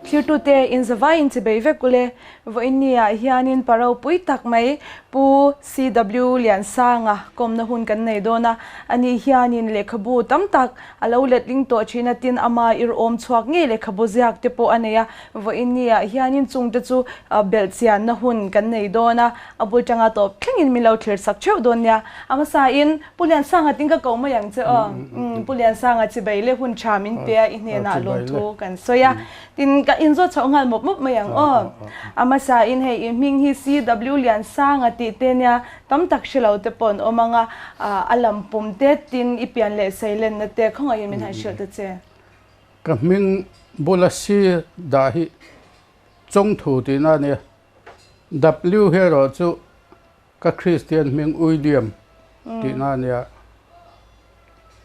Thirtute in zavai in chibei vek ule. Vawiin ni ah hianin pa ropui tak mai Pu CW Liansanga kawmna hun kan nei dawn a. Ani hianin lehkhabu tam tak a lo letling tawh thin a, tin ama irhawm chhuak ngei lehkhabu ziak te pawh a nei a. Vawiin ni ah hianin chungte chu belh chianna hun kan nei dawn a, a bul tanga tawp thlengin min lo thlir sak theuh dawn nia. A hmasain Pu Liansanga tin ka ko mai ang che aw. Pu Liansanga chibei leh hun tha min pe a, i hnenah lawmthu kan sawi a. Tin ka inzawt chhoh nghal mawp mawp mai ang aw. A hmasain hei i hming hi CW Liansanga tih te nia tam tak hre lo te pawh an awm ang a, a lam pum te tin i pian leh seilenna te khawngaihin min han hrilh ta che. Ka hming bula C dah hi Chawngthu tihna a nia. W hi erawh chu ka Kristian hming William tihna a nia.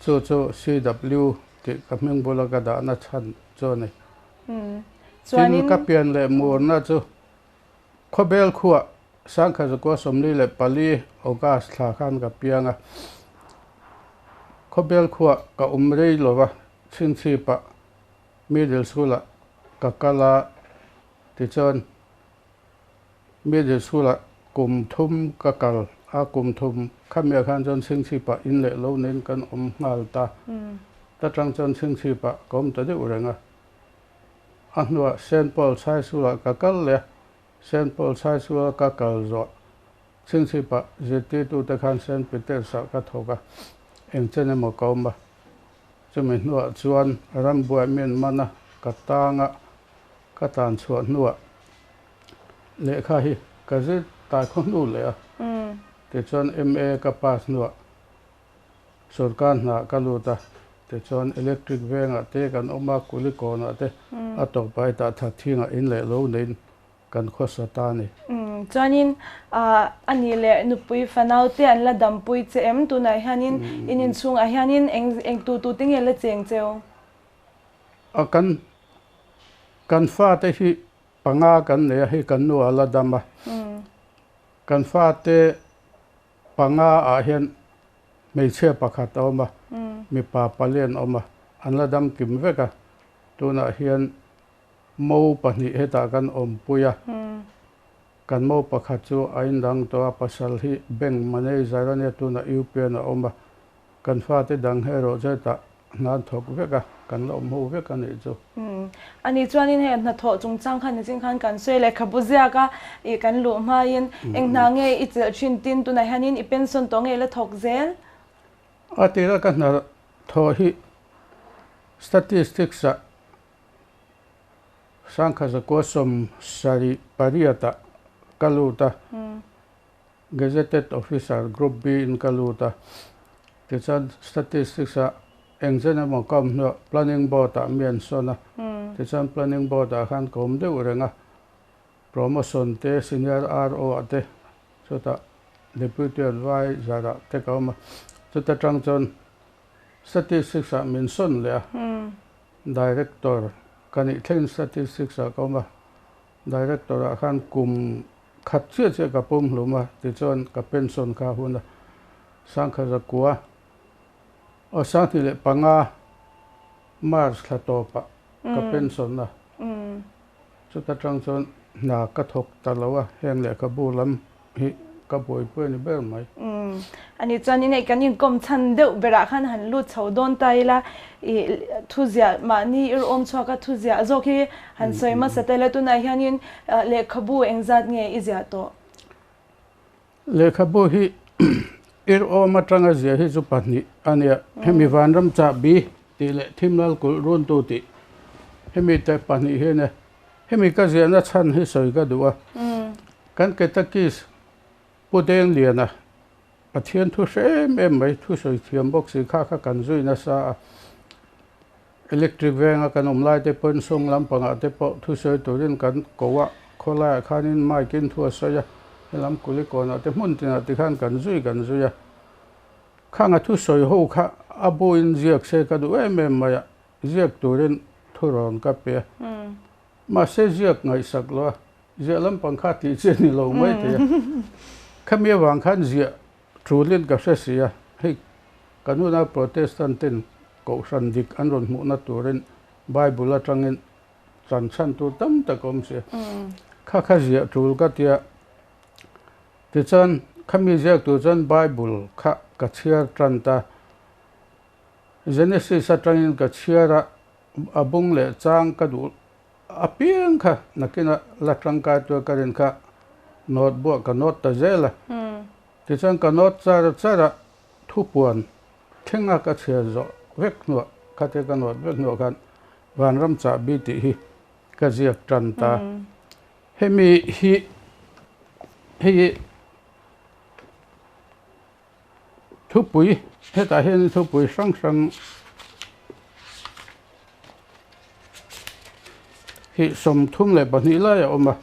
Chu chu CW tih ka hming bula ka dahna chhan chu a ni. Tin, ka pian leh murna chu Khawbel khuah Sangkhazakua 44 August thla khan ka piang a. Khawbel khuah ka awm rei lova chhinchhipah Middle School-ah ka kal a, tichuan Middle School-ah kum thum ka kal a, kum thum khamiah khan chuan chhingchhipah in leh lo nen kan awm nghal ta. Ta tang chuan chhingchhipah ka awm ta deuh reng a. A hnuah Saint Paul's High School-ah ka kal leh a, Saint Paul's High School-a ka kal zawh chhingchhipah zirtirtute khan Saint Peter's-ah ka thawk a, engchen emaw ka awm a. Chumi hnuah chuan rambuai min man a, ka tanga ka tan chhuah hnuah lehkha hi ka zir tai khaw hnu leh a. Tichuan MA ka pass hnuah sorkar hna ka lut a, tichuan electric vengah te kan awm a, Kulikawnah te a tawp ah hetah Thathingah in leh lo neiin kan khawsa ta a ni. Chuanin a nih leh nupui fanau te an la dampui che em? Tunah hianin in inchhungah hianin eng eng tu tu te nge la cheng cheu? A kan kan fate hi panga kan nei a, hei kan nu a la dam a. Kan fate panga ah hian hmeichhia pakhat a awm a, mipa palian a awm a, an la dam kim vek a. Tunah hian Mo pahnih hetah kan awmpui a, kan mo pakhat chu a indang tawh a, pasal hi bank manager a nia, tunah UPN a awm a, kan fate dang hi erawh chu hetah hna an thawk vek a, kan la awm ho vek a nih chu. A nih chuanin hei hnathawh chungchang khan nichin khan kan sawi lehkhabu ziak a, ih kan luh hmain eng hna nge i chelh thin tin tunah hianin i pension tawh nge i la thawk zel? A tira ka hna thawh hi statistics ah Sangkhazakua 78 ah ka lut a, Gazetted Officer Group B in ka lut a. Tichuan Statistics ah eng chen emaw ka awm hnuah Planning Board ah mi an sawn a. Tichuan Planning Board ah khan ka awm deuh reng a, Promotion te Senior RO ah te chutah Deputy Adviser ah te ka awm a. Chuta tang chuan Statistics ah min sawn leh a. Director ka nih thleng statistics ah ka awm a, Director ah khan kum khat chiah chiah ka pum hlum a, tichuan ka pension kha a hun a, Sangkhazakua aw 2005 March thla tawpah ka pension a, chuta tang chuan hna ka thawk ta lo a, heng lehkhabu lam hi ka buaipui a ni ber mai. Umm ani chuan in hei kan inkawm chhan deuh berah khan han lut chho dawn ta ila ih thuziah mahni irhawm chhuak a thuziah zawk hi han sawi hmasa ta ila tunah hianin lehkhabu engzat nge i ziah tawh? Lehkhabu hi irhawm atanga ziah hi chu pahnih a nia, hemi Vanram chahbi tih leh Thimlal kulh runtu tih hemi te pahnih hi a nia. Hemi ka ziahna chhan hi sawi ka duh a, kan Ketakis Pu Dengliana Pathian thu hre em em mai, thu sawi thiam bawk si kha kha kan zui nasa a, electric venga kan awm lai te pawhin sawng lampangah te pawh thu sawi turin kan ko a, khawlaiah khanin mic in thu a sawi a, helam Kulikawnah te hmun tinah tikhan kan zui kan zui a, khanga thu sawi ho kha a buin ziak se ka duh em em mai a. Ziak turin thurawn ka pe a, mahse ziak ngaihsak lo a, ziah lampang kha tih chi a ni lo mai thei a. Khami avang khan ziah tulin ka hre si a, hei kan unau Protestant ten Kohhran dik an rawn hmuhna turin Bible atangin chan chhan tur tam tak a awm si a. Kha kha ziah tul ka tia. Tichuan khami ziak tur chuan Bible kha ka chhiar tan ta. Genesis atangin ka chhiar a, a bung leh chang ka duh apiang kha nakina la tangkai tura ka rin kha note buah ka note ta zel a. Tichuan ka note char char a, thupuan thlenga ka chhiar zawh vek hnuah khatia ka note vek hnuah khan Vanram chahbi tih hi ka ziak tan ta. Hemi hi hei thupui hetah hian thupui hrang hrang hi 32 lai a awm a.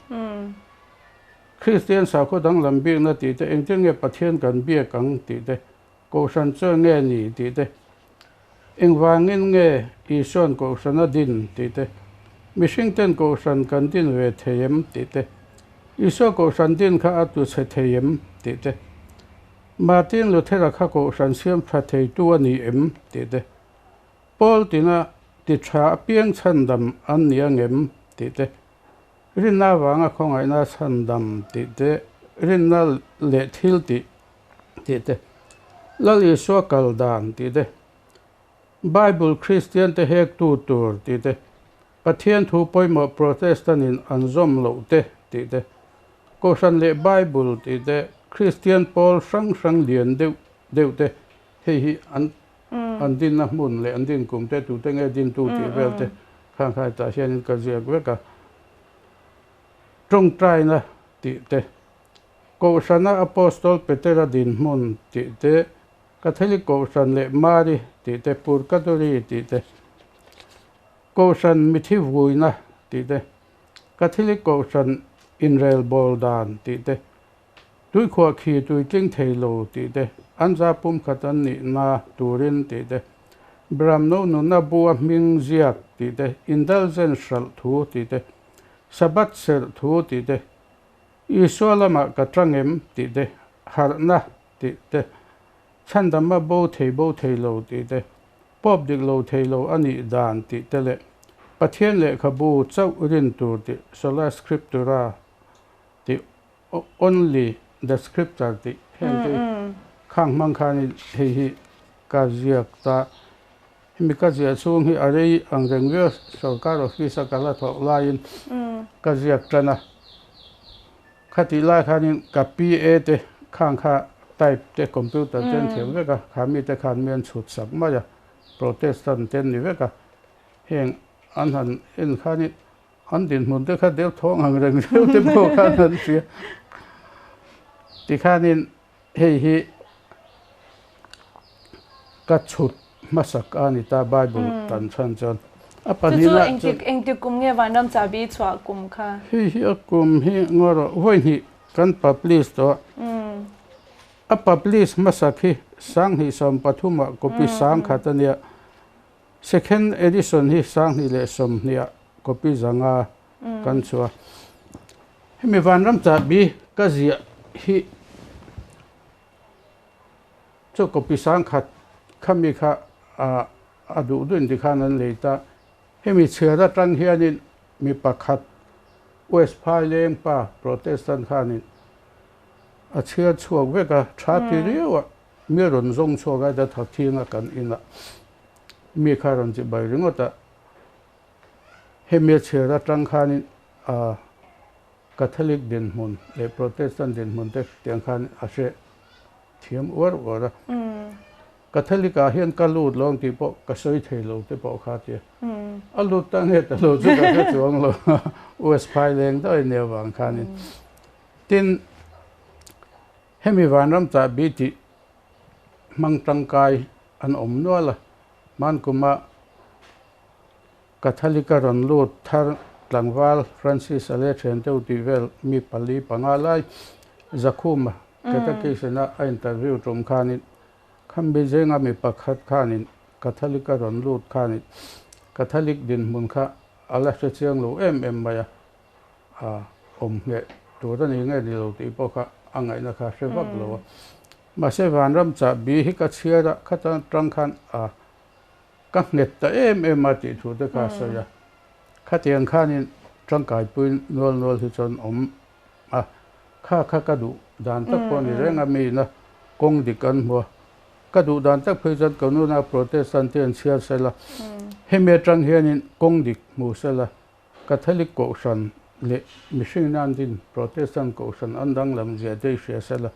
Kristian sakhaw danglam bikna tih te, engtin nge Pathian kan biak ang tih te, Kohhran chu nge ni tih te, engvangin nge Isua'n Kohhran a din tih te, mihringten Kohhran kan din ve thei em tih te, Isua Kohhran din kha a tu chhe thei em tih te, Martin Luthera kha Kohhran siam tha theitu a ni em tih te, Paul tina ti tha apiang chhandam an ni angem tih te, Rinna avanga khawngaihna chhandam tih te, rinna leh thil tih tih te, Lal Isua kal dan tih te, Bible Kristian te hek tu tur tih te, Pathian thu pawimawh Protestant in an zawm loh te tih te, Kohhran leh Bible tih te, Kristian pawl hrang hrang lian deuh deuh te, hei hi an an dinna hmun leh an din kum te tute nge dintu tih vel te khang kha hetah hianin ka ziak vek a. Tawngtaina tih te, Kohhrana Apostol Petera dinhmun tih te, Catholic Kohhran leh Mari tih te, Purgatory tih te, Kohhran mithi vuina tih te, Catholic Kohhran inrelbawl dan tih te, Tuikhuah khi tuitling thei lo tih te, an za pumkhat an nihna turin tih te, Bramno nuna bua hming ziak tih te, indulgence hralh thu tih te, Sabbath serh thu tih te, Isua lamah ka tang em tih te, harhna tih te, chhandama bo thei bo thei lo tih te, pawp dik lo thei lo a nih dan tih te leh Pathian lehkhabu chauh rin tur tih Sola Scriptura tih Only the scripture tih heng te khang hmang khanin hei hi ka ziak ta. Hemi ka ziah chhung hi a rei ang reng viau sorkar office a ka la thawh laiin ka ziak tan a. Khatih lai khanin ka PA te khang kha type te computer te an thiam vek a, kha mite khan mi an chhut sak mai a, Protestant te an ni vek a. Heng an han en khanin An dinhmun te kha deuh thawng ang reng reuh te pawh khan an hria. Tikhanin hei hi ka chhut hmasak a ni ta Bible tan chhan chuan. A pahnihna chu. Chu chu engtik kum nge Vanram chahbi chhuah kum kha? Hei hi a kum hi ngaw rawh vawi hnih kan publish tawh a. A publish hmasak hi 2013 ah copy 10,000 a nia. Second edition hi 2020 ah copy 500 kan chhuah a. Hemi Vanram chahbi ka ziah hi chu copy 10,000 khami kha a duh duh inti khan an lei ta. Hemi chhiar atang hianin mi pakhat West Phaileng pa Protestant khanin a chhiar chhuak vek a, tha ti riau a. Mi rawn zawng chhuak a, ta thakthing a kan inah mi kha rawn chi bai ringawt a. Hemi a chhiar atang khanin a Catholic dinhmun leh Protestant dinhmun te tiang khan a hre thiam uar uar a. Catholic ah hian ka lut lo ang tih pawh ka sawi thei lo te pawh kha tia. A lut ta nge ta lo chu ka hre chuang lo. US phaileng daih a nia vang khanin. Tin. Hemi vanram chahbi tih hmang tangkai an awm nual a, hmankuma Catholic a rawn lut thar tlangval Francis a leh thian deuh tih vel mi pali panga lai Zakhuma Catechism a a interview tum khanin Khambi zinga mi pakhat khanin Catholic a rawn lut khanin Catholic dinhmun kha a la hre chiang lo em em mai a. A awm ngheh tur a ni nge ni lo tih pawh kha a ngaihna kha hre vak lo a. Mahse vanram chahbi hi ka chhiar a, khata tang khan a ka nghet ta em em a tih thu te kha a sawi a. Khatiang khanin tangkaipui nual nual hi chuan awm a, kha kha ka duh dan tak pawh a ni reng a, miina kawng dik an hmu a, ka duh dan tak phei chuan ka nuna Protestant te an chhiar sela, hemi atang hianin kawng dik hmu sela, Catholic kohhran leh mihring nan din Protestant kohhran an danglam zia te i hria sela,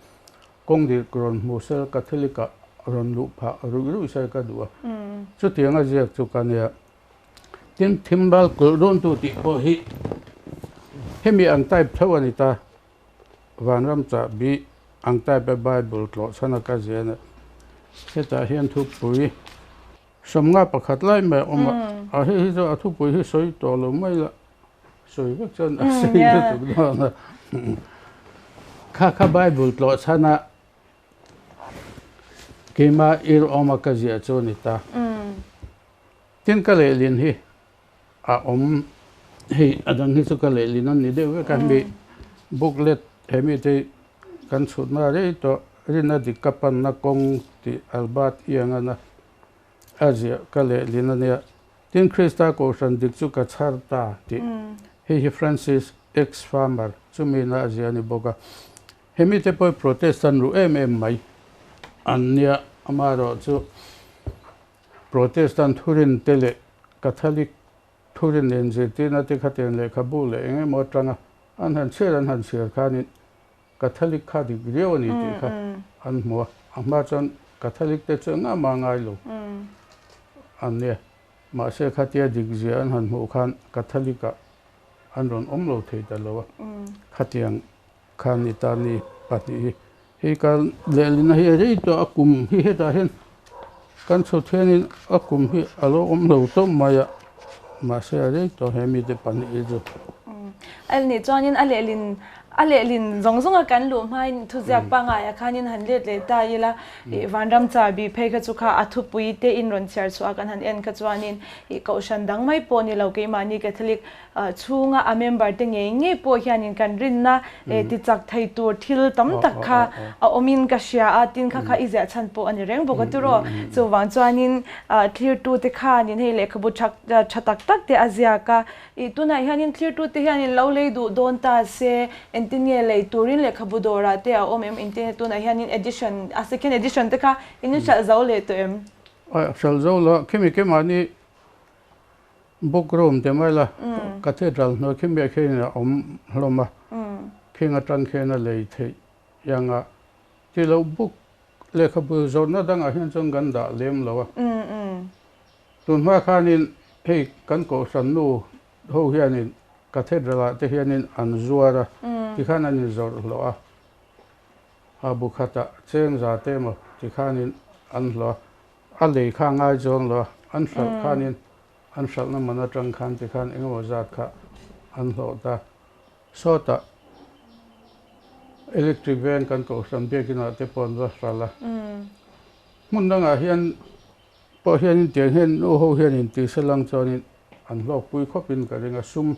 kawng dik rawn hmu sela Catholic ah rawn luh phah ruih ruih se ka duh a, chutiang a ziak chu ka nia. Tin, thimbal kulh dawntu tih pawh hi hemi ang type tho a ni ta. Vanram chahbi ang type a Bible tlawh chhan a ka zian a, hetah hian thupui sawmnga pakhat lai mai a awm a, a hei hi chu a thupui hi sawi tawh lo mai la, sawi vek chuan a sei lutuk dawn a. Kha kha Bible tlawh chhan a keimah ir awm a ka ziah chu a ni ta. Tin ka lehlin hi a awm hei a dang hi chu ka lehlin a ni deuh vek a hemi booklet he mite kan chhutna rei tawh rinna dik ka panna kawng tih Albert Iangana a ziah ka lehlin a nia. Tin Krista kohhran dik chu ka chhar ta tih hei hi Francis X Farmer chumina a ziah a ni bawk a. He mite pawh hi Protestant ruh em em mai an nia amaherawhchu Protestant thurin te leh Catholic thurin nen zirtirna te khatiang lehkhabu leh eng emaw atanga an han chhiar an han chhiar khanin Catholic kha dik riau a ni tih kha an hmu a, a hma chuan Catholic te chu engah mah ngai lo an nia. Mahse khatia dik zia an han hmuh khan Catholic ah an rawn awm lo thei ta lo a, khatiang khan ni ta ni pahnih hi. Hei ka lehlina hi a rei tawh a kum hi hetah hian kan chhut hianin a kum hi a lo awm lo tawp mai a, mahse a rei tawh he mite pahnih hi chu. A nih chuanin a lehlin a lehlin zawng zawnga kan luh hmain thuziak pangaia khanin han let leh ta ila ih vanram chahbi phei kha chu kha a thupui te in rawn chhiar chhuah a kan han en kha chuanin ih kohhran dang mai pawh ni lo keimahni Catholic chhunga a member te ngei ngei pawh hianin kan rinna ti chak thei tur thil tam tak kha a awmin ka hria a, tin kha kha i ziah chhan pawh a ni reng bawk a tiraw. Chuvang chuanin thlirtu te khanin hei lehkhabu tha tha tak tak te a ziak a, ih tunah hianin thlirtu te hianin lo lei duh dawn ta se engtin nge lei turin lehkhabu dawrah te a awm em engtin nge tunah hianin edition a second edition te kha in hralh zo leh tawh em? Hralh zo lo, khimi keimahni Book room te mai la, Cathedral hnuai khi miah khian a awm hlawm a, khing atang khian a lei theih yang a, ti lo book lehkhabu zawrhna dangah hian chuan kan dah lem lo a. Tun hma khanin hei kan kohhran nu ho hianin Cathedral ah te hianin an zuar a, tikhan an inzawrh hlawh a, a bu khatah cheng za te emaw tikhanin an hlawh a. A lei kha a ngai chuang lo a, an hralh khanin an hralhna man atang khan tikhan engemaw zat kha an hlawh ta. Sawtah electric veng kan kohhran biakinah te pawh an va hralh a. Hmun dangah hian pawh hianin tiang hian nu ho hianin tihse lang chuanin an hlawkpui khawpin ka ring a, sum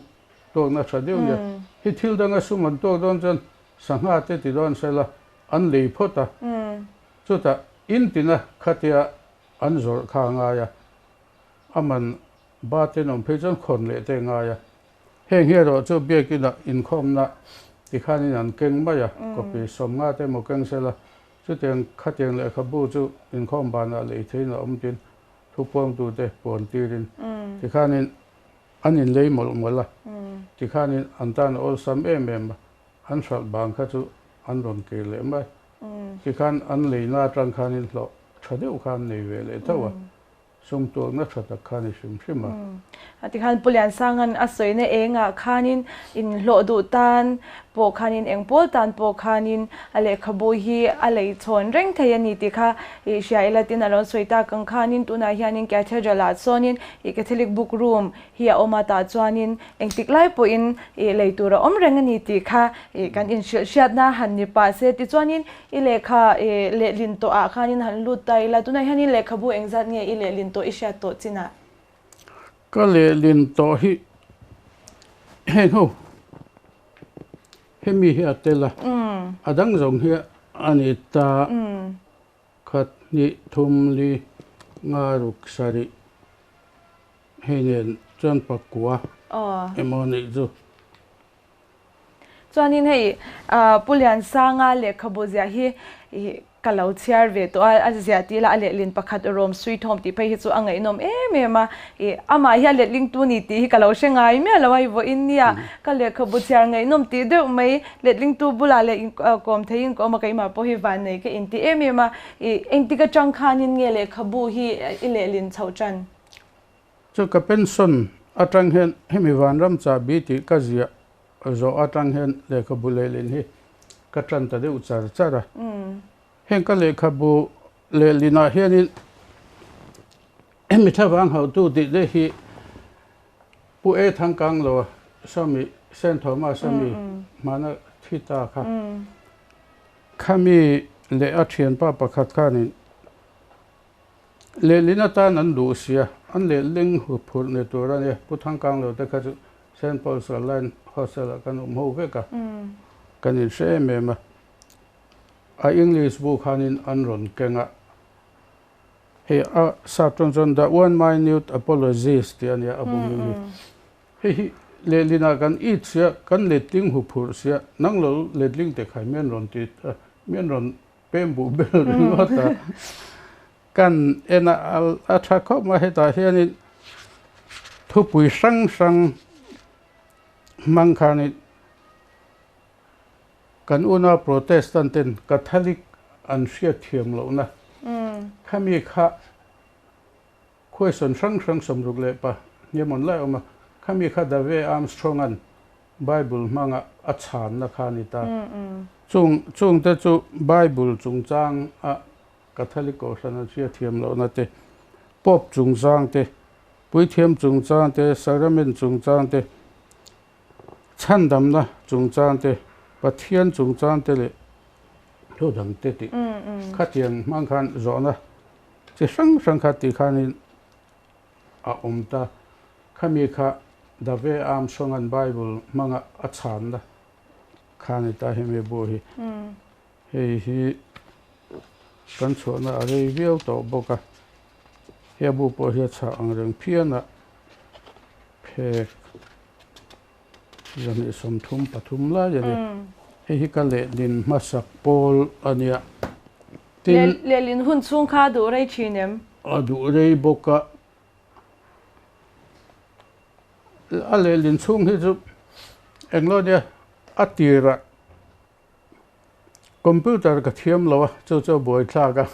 tuakna tha deuh nia. Hi thil danga sum an tuak dawn chuan sangha te ti dawn sela an lei phawt a. Chutah in tina khatia an zawrh kha a ngai a, a man ba ten awm phei chuan khawn leh te a ngai a. Heng hi erawh chu biakinah inkhawmna tikhanin an keng mai a, copy sawmnga te emaw keng sela, chutiang khatiang lehkhabu chu inkhawm banah lei theiin a awm tin thupuangtute puan tirin tikhanin an inlei mawlh mawlh a, tikhanin an tan a awlsam em em a, an hralh bang kha chu an rawn kir leh mai. Tikhan an leina atang khanin hlawh tha deuh kha an nei ve leh tho a, sum tuakna tha tak kha a ni hrim hrim a. Tikhan Pu Liansanga'n a sawina engah khanin inhlawh duh tan pawh khanin eng pawl tan pawh khanin a lehkhabu hi a lei chhawn reng thei a ni tih kha i hria ila tin a lo sawi tak ang khanin tunah hianin Cathedral ah sawnin i Catholic Book Room hi a awm a tah chuanin engtik lai pawhin ih lei tur a awm reng a ni tih kha ih kan inhrilh hriatna han ni pah se tichuanin i lehkha ih lehlin tawh ah khanin han lut ta ila tunah hianin lehkhabu engzat nge i lehlin tawh i hriat tawh chinah? Ka lehlin tawh hi heng ho hemi hi a tel a a dang zawng hi a ni ta khat hnih thum li nga ruk sarih. Hei nen Chuan pakua emaw nih chu. Chuanin hei Pu Liansanga lehkhabu ziah hi ka lo chhiar ve tawh a, a ziah tih lah a lehlin pakhat Rawm Suithawm tih phei hi chu a ngaihnawm em em a. Ih amah hi a letlingtu ni tih hi ka lo hre ngai miah lo a, hei vawiin nia ka lehkhabu chhiar ngaihnawm tih deuh mai letlingtu bulah leh kawm theiin ka awm a, keimah pawh hi vannei ka inti em em a. Ih engtik atang khanin nge lehkhabu hi i lehlin chhoh tan? Chu ka pension atang hian hemi vanram chahbi tih ka ziah zawh atang hian lehkhabu lehlin hi ka tan ta deuh char char a. Heng ka lehkhabu lehlinah hianin hemi thlavang hauhtu tih te hi Pu E Thangkanglo sawmi Saint Thomas ami hmana thi ta kha khami leh a thianpa pakhat khanin Lehlin atan an duh sia, an lehling hu phurh ni tur a ni. Pu Thangkanglo te kha chu Saint Paul's Line Hostel ah kan awm ho vek a, kan inhre em em a. A English bu khanin an rawn keng a, hei a sap tawng chuan The One Minute Apologist tih a nia a bu hming hi. Hei hi lehlinah kan it sia, kan letling hu phurh sia, nang lo letling te khai mian rawn ti a, mian rawn Pem buh ber ringawt a, kan en a a tha khawp mai hetah hianin thupui hrang hrang hmang khanin kan unau Protestant ten Catholic an hriat thiam lohna khami kha Question hrang hrang 66 hniam lai awm a, khami kha Dave Armstrong-a'n Bible hmanga a chhanna kha a ni ta. Chung chungte chu Bible chungchang a Catholic Kohhran an hriat thiam lohna te, Pope chungchang te, Puithiam chungchang te, Sacrament chungchang te, Chhandamna chungchang te, Pathian chungchang te leh thu dang te tih khatiang hmang khan zawhna Chi hrang hrang kha tih khanin a awm ta. Khami kha Dave Armstrong-a'n Bible hmanga a chhanna kha ni ta hemi bu hi. Hei hi kan chhuahna a rei viau tawh bawk a. He a bu pawh hi a chhah ang reng phian a, phek 233 lai a ni. Hei hi ka lehlin hmasak pawl a nia. Tin. Lehlin hun chhung kha a duh rei thin em? A duh rei bawk a. A lehlin chhung hi chu englo nia a tirah computer ka thiam lo a, chu chu a buaithlak a.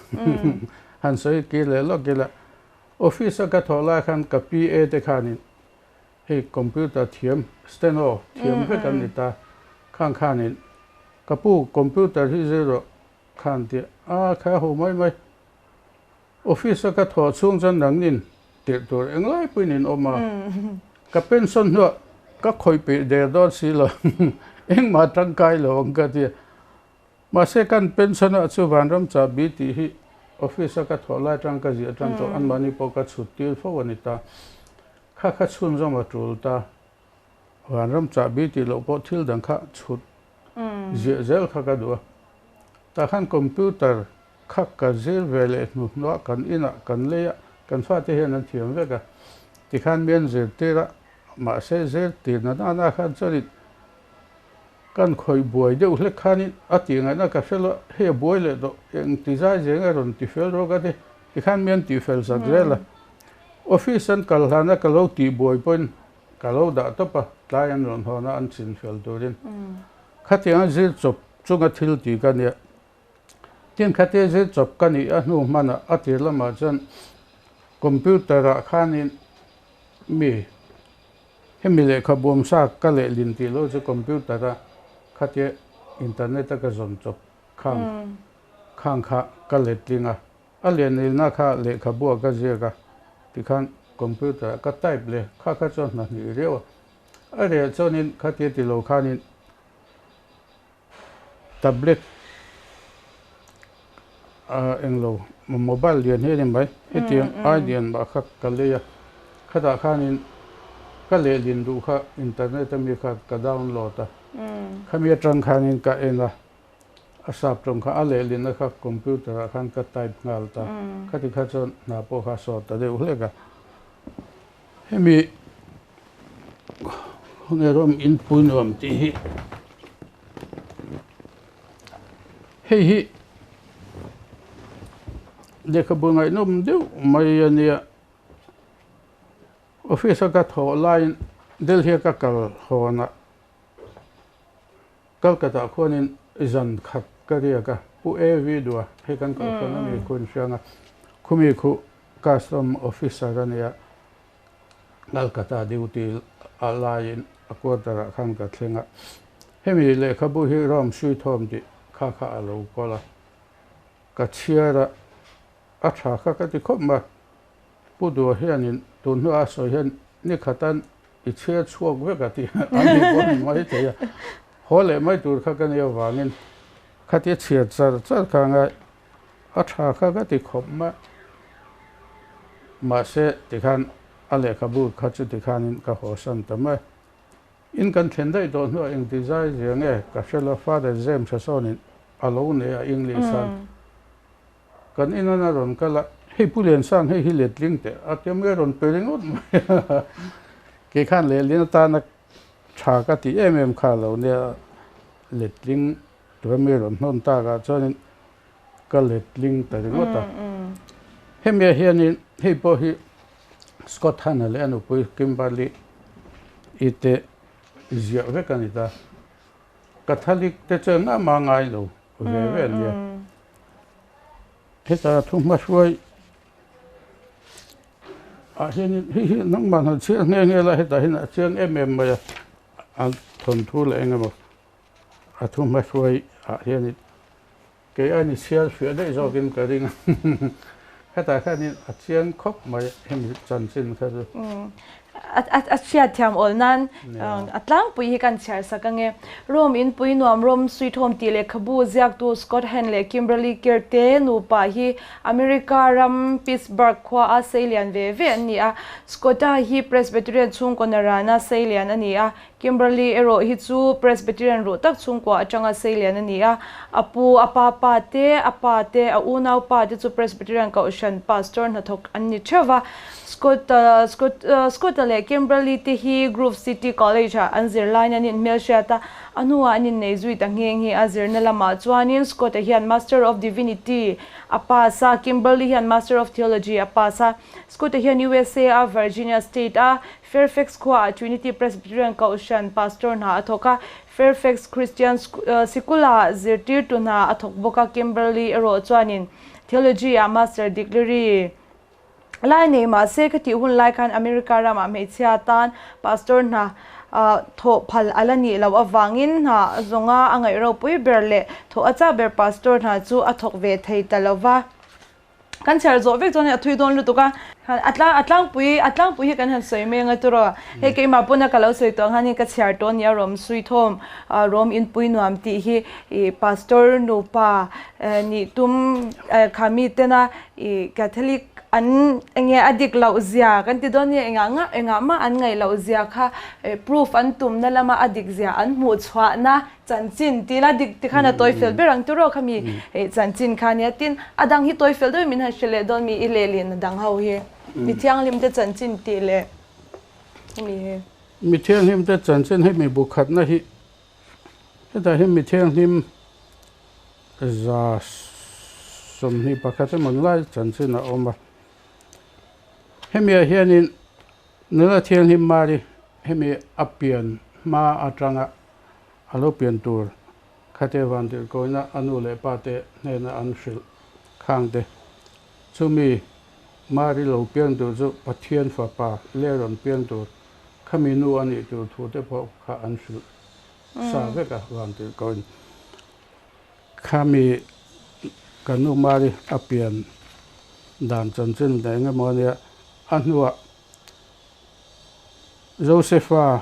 Han sawi kir leh lawk ila office a ka thawh lai khan ka PA te khanin Hei computer thiam, steno thiam vek an ni ta. Khang khanin ka pu computer hi zir rawh khan tih a kha ho mai mai. Office a ka thawh chhung chuan nangnin tirh tur englai pawhin in awm a. Ka pension hnuah ka khawih peih der dawn si lo engmah tangkai lo ang ka ti a. Mahse kan pension ah chu Vanram chahbi tih hi office a ka thawh lai atang ka ziah atang tawh anmahni pawh ka chhut tir fo a ni ta. Kha kha chhunzawm a tul ta. Vanram chahbi tih loh pawh thil dang kha chhut ziah zel kha ka duh a. Tah khan computer kha ka zir ve leh hnu hnuah kan inah kan lei a, kan fate hian an thiam vek a. Tikhan mi an zirtir a, mahse zirtir na nana khan chuanin Kan khawih buai deuh hlek khanin a tih ngaihna ka hre lo, hei a buai leh tawh, eng ti zai zeng a rawn ti fel rawk a ti, tikhan mi an tih fel zat zel a. Office an kal hlana ka lo tih buai pawhin ka lo dah tawp a, tlai an rawn hawn a an chin fel turin. Khatianga zir chawp chunga thil ti ka nia. Tin khatia zir chawp ka nih a hnu hmanah a tir lamah chuan computer ah khanin mi Hemi lehkha buamsa ka lehlin tih loh chu computer a khatia internet a ka zawn chawp khang khang kha ka letling a, a lianilna kha lehkhabu ah ka ziak a tikhan computer ah ka type leh kha kha chuan hna hnih riau a, a reh chuanin khatia ti lo khanin Tablet ah englo mobile lian hi a ni mai hetiang ai lian mah kha ka lei a khatah khanin ka lehlin duh kha internet ami kha ka download a khami atang khanin ka en a a sap tawng kha a lehlin a kha computer ah khan ka type nghal ta khati kha chuan hna pawh kha a sawt ta deuh hlek a hemi. Khawnge rawm inpui nuam tih hi hei hi lehkhabu ngaihnawm deuh mai a nia office a ka thawh laiin Delhi a ka kal hawn a Calcutta khuanin zan khat ka riak a Pu AV Dua hei kan kohhran a mi khu in hriang a khumi khu custom officer a nia. Calcutta duty a laiin a quarter ah khan ka thleng a, hemi lehkhabu hi Rome Suithawm tih kha kha a lo kawl a, ka chhiar a, a tha kha ka ti khawp mai. Pu Dua hianin tun hnuah a sawi hian ni khatan i chhiar chhuak vek a tih a ni pawh ni mai thei a, haw leh mai tur kha ka nih avangin khatia chhiar char char kha a ngai. A tha kha ka ti khawp mai. Mahse tikhan a lehkhabu kha chu tikhanin ka haw san ta mai. In kan thlen daih tawh hnuah engti zai zia nge ka hre lo, Father James a sawnin a lo nei a English an kan in an a rawn kal a, hei Pu Liansang hei hi letling teh a tia mai a rawn pe ringawt mai a, kei khan lehlin atana tha ka ti em em kha a lo nia letling tura mi rawn hnawn takah chuanin ka letling ta ringawt a. Hemi ah hianin hei pawh hi Scott Hahn-a leh a nupui Kimberly i te ziah vek a ni ta. Catholic te chu engah mah ngai lo ve ve a nia. Heta thu hmahruai ah hianin hei hi nangmah han chhiar nghe nghe la hetah hian a chiang em em mai a, a thawnthu leh eng emaw A thu hmahruai ah hianin kei a ni chhiar fiah daih zawkin ka ring a, hetah hianin a chiang khawp mai hemi chanchin kha chu. A chhiat thiam awl nan a tlangpui hi kan chhiar sak ange. Rome inpui nuam Rome Sweet Home tih lehkhabu ziaktu Scott Hahn leh Kimberly Kerr te nupa hi America ram Pittsburgh khua a seilian ve ve an ni a. Scott-a hi Presbyterian chhungkaw narana seilian a ni a, Kimberly erawh hi chu Presbyterian ruh tak chhungkua atanga seilian a ni a. A pu, a pa pa te, a pa te, a unau pa te chu Presbyterian Kohhran pastor hnathawk an ni theuh va. Scott, Scott, Scott-a leh Kimberly te hi Grove City College-ah an zirlaiin an inhmelhriat a, a hnuah an innei zui ta nghe nghe a. Zirna lamah chuanin Scott-a hian Master of Divinity a pass a, Kimberly hian Master of Theology a pass a. Scott-a hian USA-a Virginia State-a Fairfax khuaah Trinity Presbyterian Kohhran pastor hna a thawk a, Fairfax Christian Sikula zirtirtu hna a thawk bawk a, Kimberley erawh chuanin Theology-ah Master Degree lai nei mah se ka tih hun lai khan America ramah hmeichhia tan pastor hna thawh phal a la nih loh avangin hna zawnga a ngaih ropui ber leh thawh a chak ber pastor hna chu a thawk ve thei ta lo va. Kan chhiar zawh vek chuan a thui dawn lutuk a, a tlang a tlangpui a tlangpui hi kan han sawi mai anga turaw hei keimah pawna ka lo sawi tawh ang hianin ka chhiar tawh ania rawm suithawm rawm inpui nuam tih hi ih pastor nupa nih tum kha mi tena ih catholic an enge a dik loh zia kan ti dawn nia engah ngah engah mah an ngaih loh zia kha proof an tumna lama a dik zia an hmuh chhuahna Chanchin tih la dik tikhan a tawi fel ber ang tiraw kha mi hei chanchin kha nia tin a dang hi tawi fel deuhin min han hre leh dawn mi i lehlin a dang ho hi mi thianghlim te chanchin tih leh hemi hi. Mi thianghlim te chanchin hei mi bu khatna hi hetah hian mi thianghlim 121 emaw lai chanchin a awm a hemiah hianin nula thianghlim Mari hemi a pian hma atanga A lo pian tur khate vantirhkawina a nu leh pa te hnena an hrilh khang te. Chumi Mari lo piang tur chu Pathian fapa le rawn piang tur khami nu a nih tur thu te pawh kha an hrilh sa vek a vantirhkawin. Khami ka nu Mari a pian dan chanchin leh engemaw ania a hnuah Josepha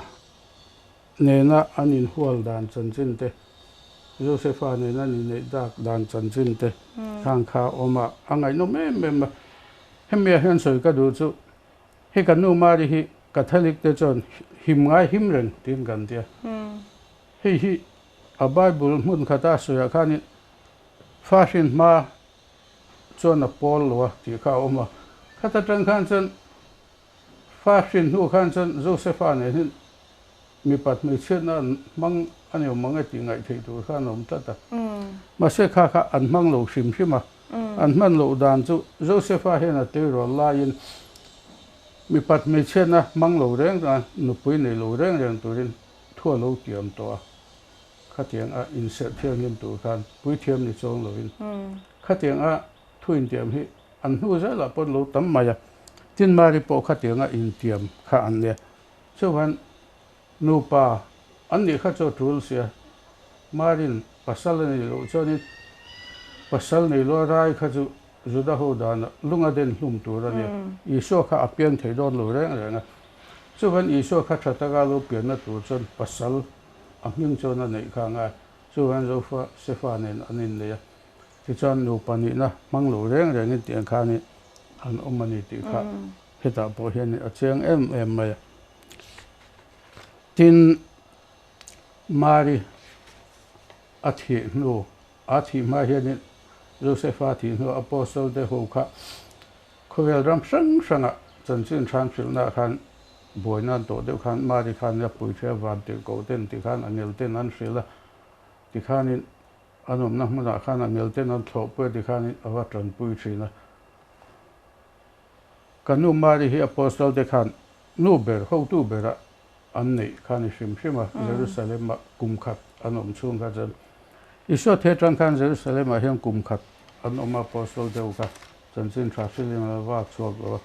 Nena an inhual dan chanchin te, Josefa nena an inneih dak dan chanchin te khang kha a awm a, a ngaihnawm em em a. Hemi ah hian sawi ka duh chu, hei kan nu Mari hi Catholic te chuan him ngai him reng tiin kan ti a. Hei hi a Bible hmun khata a sawiah khanin fa hrin hma chuan a pawl lo a tih kha a awm a. Khata tang khan chuan Fa hrin hnu khan chuan Josefa nen hian Mipat hmeichhiatna an hmang a ni awm ang e tih ngaih theih tur kha an awm tlat a. Mahse kha kha an hmang lo hrim hrim a. An hman loh dan chu Josepha hian a tleirawl laiin mipat hmeichhiatna hmang lo reng reng a, nupui nei lo reng reng turin thu a lo tiam tawh a. Khatiang a inserh thianghlim tur khan puithiam ni chuang lovin khatiang a thu intiam hi an hnu zelah pawh an lo tam mai a. Tin Mari pawh khatiang a intiam kha an nia. Chuan nupa an nih kha chu a tul sia, Marin pasal a nih loh chuanin pasal nei lua rai kha chu Juda ho danah lung a den hlum tur a nia, Isua kha a pian thei dawn lo reng reng a. Chuan Isua kha tha taka lo pianna tur chuan pasal a hming chuan a neih kha a ngai. Chuan Zofa Sefa nen an innei a, tichuan nupa nihna hmang lo reng rengin tiang khanin an awm a ni tih kha Hetah pawh hian a chiang em em mai a. Tin, Mari a thih hnu, a thih hma hianin Josefa thih hnu Apostle te ho kha khawvel ram hrang hrangah chanchin hran hrilhnaah khan buaina an tawh deuh khan Mari khan a pui ṭhia van tirhkoh ten tikhan angel ten an hrilh a, tikhanin an awmna hmunah khan angel ten an thlawhpui a tikhanin a va tanpui ṭhin a. Ka nu Mari hi Apostle te khan nu ber, hotu bera an neih kha ni hrim hrim a, Jerusalem-ah kum khat an awm chhung kha chuan Isua the atang khan Jerusalem-ah hian kum khat an awm a, Apostle deuh kha chanchin tha hrilhin a la vak chhuak lo a.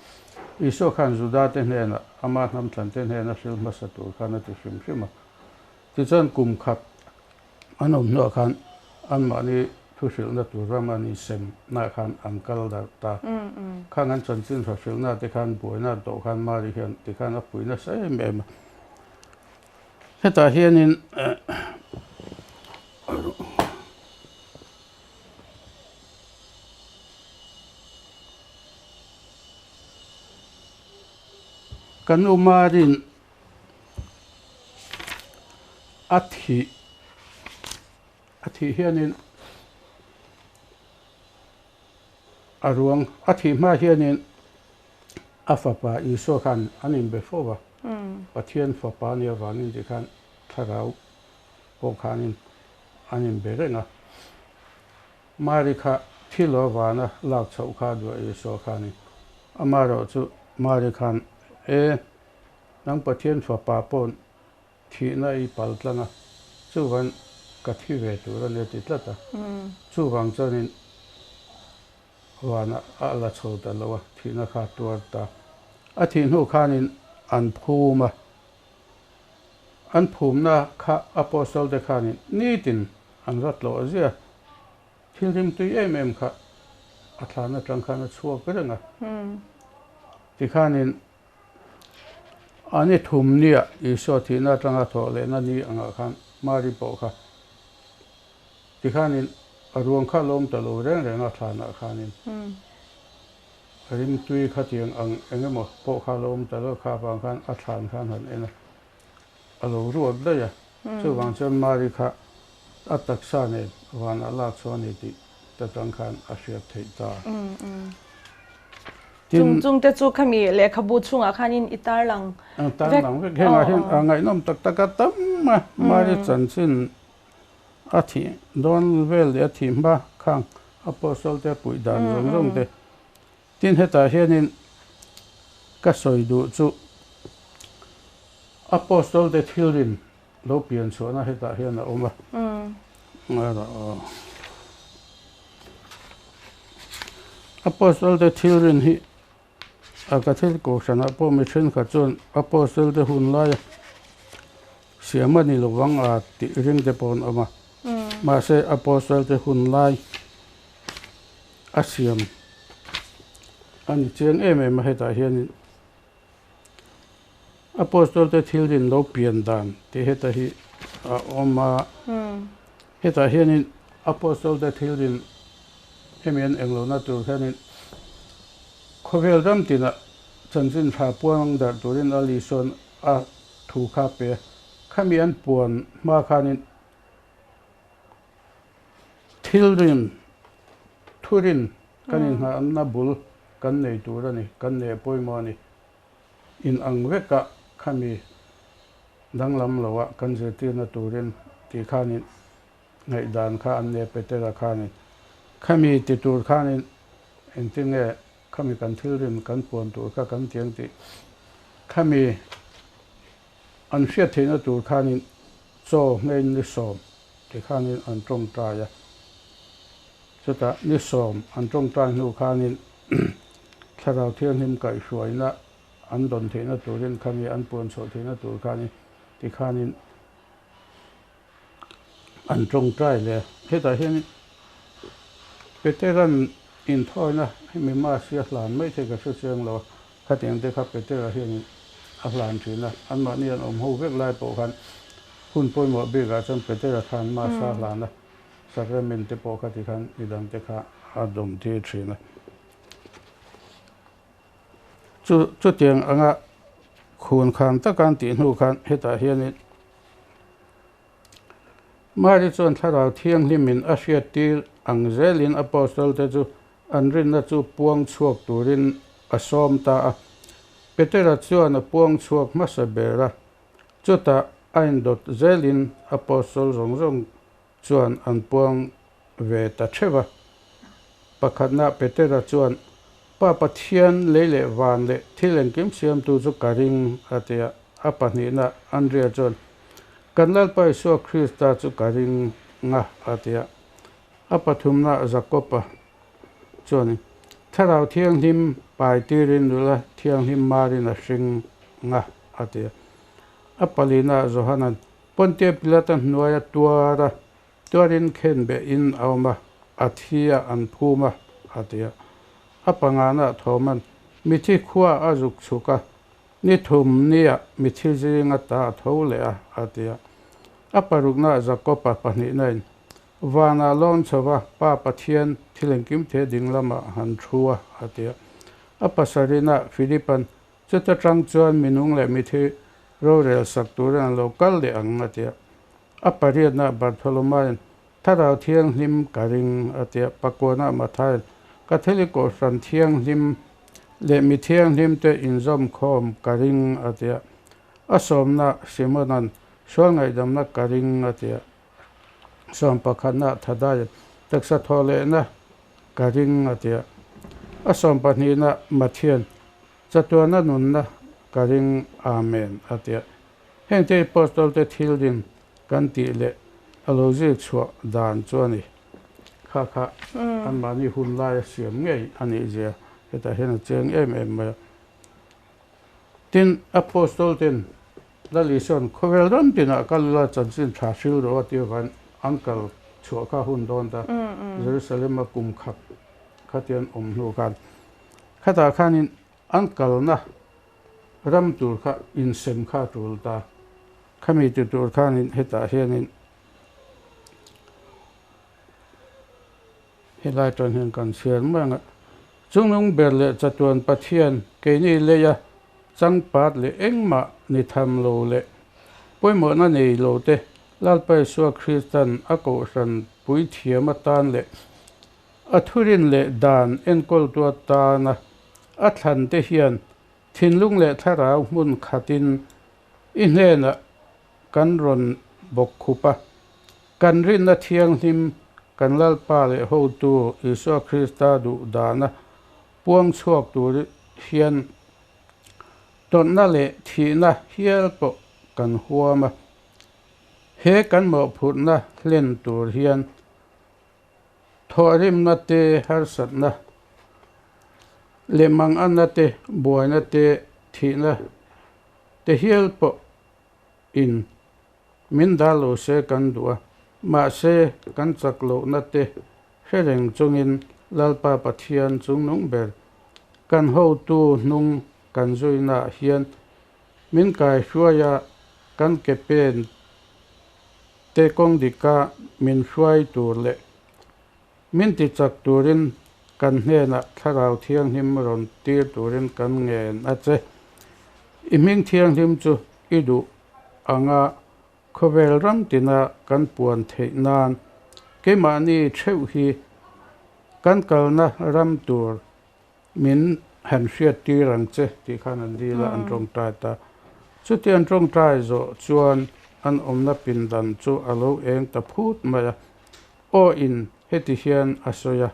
Isua khan Juda te hnenah, ama hnamthlan te hnena hril hmasa tur khan a ti hrim hrim a. Tichuan kum khat An awm hnuah khan anmahni thu hrilhna tur rama an insemnaah khan an kal darh ta. Khang an chanchin hra hrilhna te khan buaina an tawh khan Mari hian tikhan a pui nasa em em a. Hetah hianin Ka nu Mari'n A thih a thih hianin a ruang a thih hma hianin a fapa Isua khan an inbe fo va, Pathian fapa nia vangin tih khan thlarau pawh khanin an inbe reng a. Mari kha thil avana lak chhoh kha a duah Isua khanin amaherawhchu Mari khan e Nang Pathian fapa paw'n thihna i pal tlang a, chuvan ka thi ve tur a ni a ti tlat a. Chuvang chuanin vanah a la chho ta lo a, thihna kha a tuar ta. A thih hnu khanin an phum a, an phumna kha Apostle te khanin nitin an va tlawh zia. Thil rimtui em em kha a thlan atang khan a chhuak reng a. Tikhanin A ni thum nia Isua thihna atanga thawh lehna ni angah khan Mari pawh kha tikhanin a ruang kha lawm ta lo reng reng a thlanah khanin rimtui khatiang ang eng emaw pawh kha lawm ta lo kha avang khan a thlan khan han en a, a lo ruat daih a. Chuvang chuan Mari kha a taksa nen vanah lak chhuah a ni tih ta tang khan a hriat theih ta. Tin, Chung te chu khami lehkhabu chhungah khanin i tarlang vek. Tarlang vek. Hengah hian a ngaihnawm tak tak a tam a, Mari chanchin a thih dawn vel leh a thih hma khang Apostle te puih dan zawng zawng te. Tin, hetah hianin ka sawi duh chu Apostle te thilrin lo pian chhuahna hetah hian a awm a. Apostle te thilrin hi a ka thil kohhranah pawh mi thenkhat chuan Apostle te hun laia siam a ni lovang a tih ring te pawh an awm a. Mahse Apostle te hun lai a siam a ni chiang em em a hetah hianin Apostle te thil rin lo pian dan tih heta hi a awm a. Hetah hianin Apostle te thil rin hemi an englohna tur hianin khawvel ram tinah chanchin tha puang darh turin a Lisuan a thu kha pe a. Khami an puan hma khanin Thil rin, thu rin kan inngahna bul kan nei tur a ni, kan nei pawimawh a ni. In ang vekah khami Danglam loa kan zirtirna turin tih khanin ngaihdan kha an nei a, Petera khanin khami ti tur khanin engtin nge khami kan thil rin kan puan tur kha kan tiang tih khami an hriat theihna tur khanin chaw ngei ni sawm ti khanin an tawngtai a, chutah ni sawm an tawngtai hnu khanin Thlarau Thianghlim kaihhruaina an dawn theihna turin khami an puan chhuah theihna tur khanin tikhanin an tawngtai leh a. Hetah hian Peteran inthawina hemi mass hi a hlan mai thei ka hre chiang lo a, khatiang te kha Petera hianin a hlan thin a, anmahni an awm ho vek lai pawh khan hun pawimawh bikah chuan Petera khan mass a hlan a, sacrament te pawh kha tikhan midang te kha a dawm tir thin a. Chu chutiang anga khun khan taka an tih hnu khan hetah hianin Mari chuan Thlarau Thianghlimin a hriattir ang zelin Apostle te chu an rinna chu puang chhuak turin a sawm ta a. Petera chuan a puang chhuak hmasa ber a, chutah a indawt zelin Apostle zawng zawng chuan an puang ve ta theuh a. Pakhatna Petera chuan, Pa Pathian lei leh van leh thil engkim siamtu chu ka ring, a ti a. A pahnihna Andrea chuan, Kan Lalpa Isua Krista chu ka ring a, a ti a. A pathumna Jakoba chuan, Thlarau Thianghlim pai tirin nula thianghlim marin a hring a, a ti a. A palina Johanan, Pontia Pilata hnuaia tuar a, tuarin khen behin a awm a, a thi a, an phum a, a ti a. A pangana Thoman mithi khua a zuk chhuk a, ni thum nia mithi zinga ta a tho leh a, a ti a. A parukna Jakoba pahnihnain vanah lawn chho va, Pa Pathian thil engkim the ding lamah han thu a, a ti a. A pasarina Philipan Chuta tang chuan minung leh mithi rorel sak turin an lo kal leh ang, a ti a. A pariatna Bartholomae'n, Thlarau Thianghlim ka ring, a ti a. Pakuana Matthai'n, Catholic Kohhran Thianghlim leh mi thianghlimte inzawmkhawm ka ring, a ti a. A sawmna Simona'n, Sual ngaihdamna ka ring, a ti a. Sawm pakhatna Thadai'n, Taksa thawhlehna ka ring, a ti a. A sawm pahnihna Mathia'n, Chatuana nunna ka ring, Amen, a ti a. Hengte Apostol te thil din kan tih leh a lo zir chhuah dan chu a ni. Kha kha anmahni hun laia siam ngei a nih zia hetah hian a cheng em em mai a. Tin, Apostol ten Lal Isua'n khawvel ram tinah kal ila chanchin tha hril rawh a tih avangin an kal chhuah kha hun dawn ta. Jerusalem a kum khat khatian awm hnu khan Khatah khanin an kalna ram tur kha insem kha a tul ta. Khami ti tur khanin hetah hianin helai tan hian kan chhiar mai ang a, Chungnung ber leh chatuan Pathian keini leia changpat leh engmah ni tham lo leh pawimawhna nei lo te Lalpa Isua Kristan a kohhran puithiam atan leh A thurin leh dan enkawltu atana a thlante hian thinlung leh thlarau hmun khatin i hnenah kan rawn bawk khup a. Kan rinna thianghlim kan Lalpa leh Hotu Isua Krista duh dana puang chhuak tur hian tawrhna leh thihna hial pawh kan huam a. He kan mawhphurhna hlen tur hian Thawhrimna te, harsatna leh manganna te, buaina te, thihna te hial pawh in min dar lo se kan duh a, mahse kan chak lohna te hre reng chungin Lalpa Pathian chungnung ber kan hotu hnung kan zuinaah hian min kaihruai a, kan ke pen Te kawng dika min hruai tur leh min ti chak turin kan hnenah Thlarau Thianghlim rawn tir turin kan ngen a che. I hming thianghlim chu i duh anga khawvel ram tina kan puan theih nan keimahni theuh hi kan kalna ram tur min han hriat tir ang che tih khan an dil a, an tawngtai ta. Chuti an tawngtai zawh chuan an awmna pindan chu a lo eng ta phut mai a, aw in heti hian a sawi a.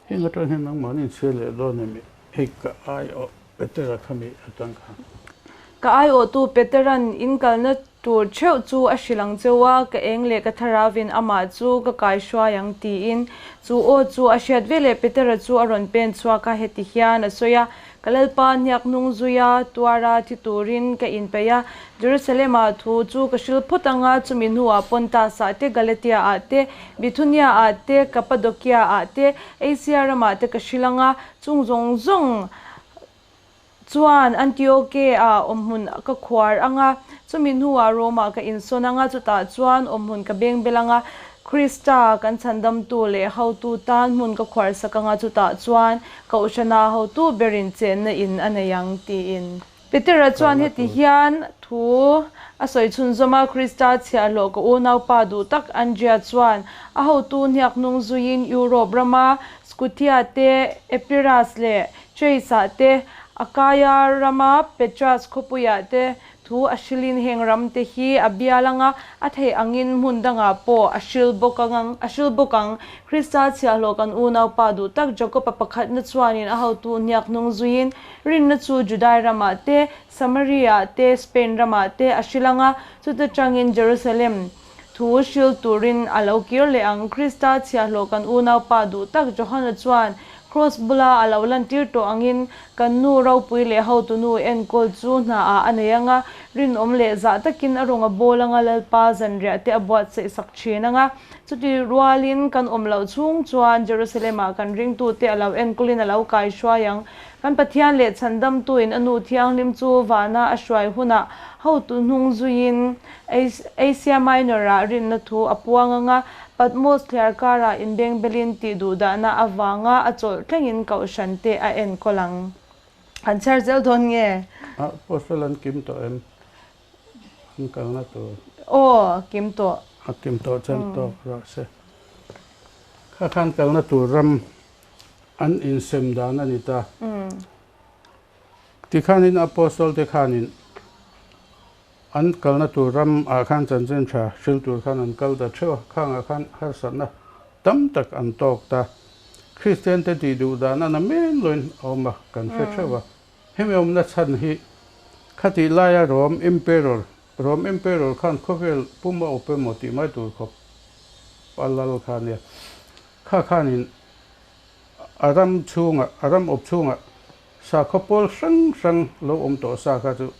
Heng atang hian nangmahni inchhir leh dawn em hei ka aiawh Petera kha mi atang khan. Ka aiawhtu Petera'n in kalna tur theuh chu a hrilh ang cheu a, ka eng leh ka thlarauin amah chu ka kaihruai ang tiin. Chu aw chu a hriat veleh Petera chu a rawn pen chhuak a, heti hian a sawi a, Ka Lalpa hniak hnung zuia tuara thi turin ka inpeih a, Jerusalem-ah thu chu ka hrilh phawt ang a, chumi hnuah Pontus-ah te, Galatia-ah te, Bithunia-ah te, Kappadokia-ah te, Asia ramah te ka hrilh ang a, chung zawng zawng chuan Antioke-ah awmhmun ka khuar ang a, chumi hnuah Rome-ah ka insawn ang a, chutah chuan awmhmun ka beng bel ang a, Krista kan chhandamtu leh hotu tan hmun ka khuar sak ang a, chutah chuan Kohhrana hotu berin chenna in a nei ang, tiin. Petera chuan heti hian thu a sawi chhunzawm a, Krista chhiahhlawh ka unaupa duh tak Andria chuan a hotu hniak hnung zuiin Europe rama Scuthia te, Epirus leh Thrace-ah te, Akaia rama Petras khawpuiah te thu a hrilhin heng ramte hi a bial anga a theih angin hmun dangah pawh a hril bawk ang a hril bawk ang. Krista chhiahhlawh kan unaupa duh tak Jakob-a pakhatna chuanin a hotu hniak hnung zuiin rinna chu Judai ramah te, Samaria-ah te, Spain ramah te a hril anga chuta tangin Jerusalem thu hril turin a lo kir leh ang. Krista chhiahhlawh kan unaupa duh tak Johana chuan Kraws bula a lo lantir tawh angin kan nu ropui leh hotunu enkawl chu hnaah a nei ang a, rinawm leh zah takin a rawn a bawl ang a, Lalpa zanriah te a buatsaih sak thin ang a. Chuti rualin kan awm loh chhung chuan Jerusalem-ah kan ringtute a lo enkawlin a lo kaihruai ang. Kan Pathian leh Chhandamtuin a nu thianghlim chu vana a hruai hunah hotu hnung zuiin Asia Minor-ah rinna thu a puang ang a, Patmos thliar karah inbengbelin tih duhdahna avanga a chawlh thlengin kohhran te a enkawl ang. An chhiar zel dawn nge? Apostle an kim tawh em? An kalna tur. Aw, kim tawh. A kim tawh chuan tawk rawh se. Kha khan kalna tur ram an insem dan a ni ta. Tikhanin Apostle te khanin An kalna tur ram ah khan chanchin tha hril tur khan an kal ta theuh a, khangah khan harsatna tam tak an tawk ta. Kristian te tih duh dan a na men loin a awm a, kan hre theuh a. Hemi awmna chhan hi khatih laia Rom Emperor, Rom Emperor khan khawvel pum a awp emaw tih mai tur khawp a lal kha a nia. Kha khanin a ram chhungah, a ram awp chhungah sakhaw pawl hrang hrang lo awm tawh sa kha chu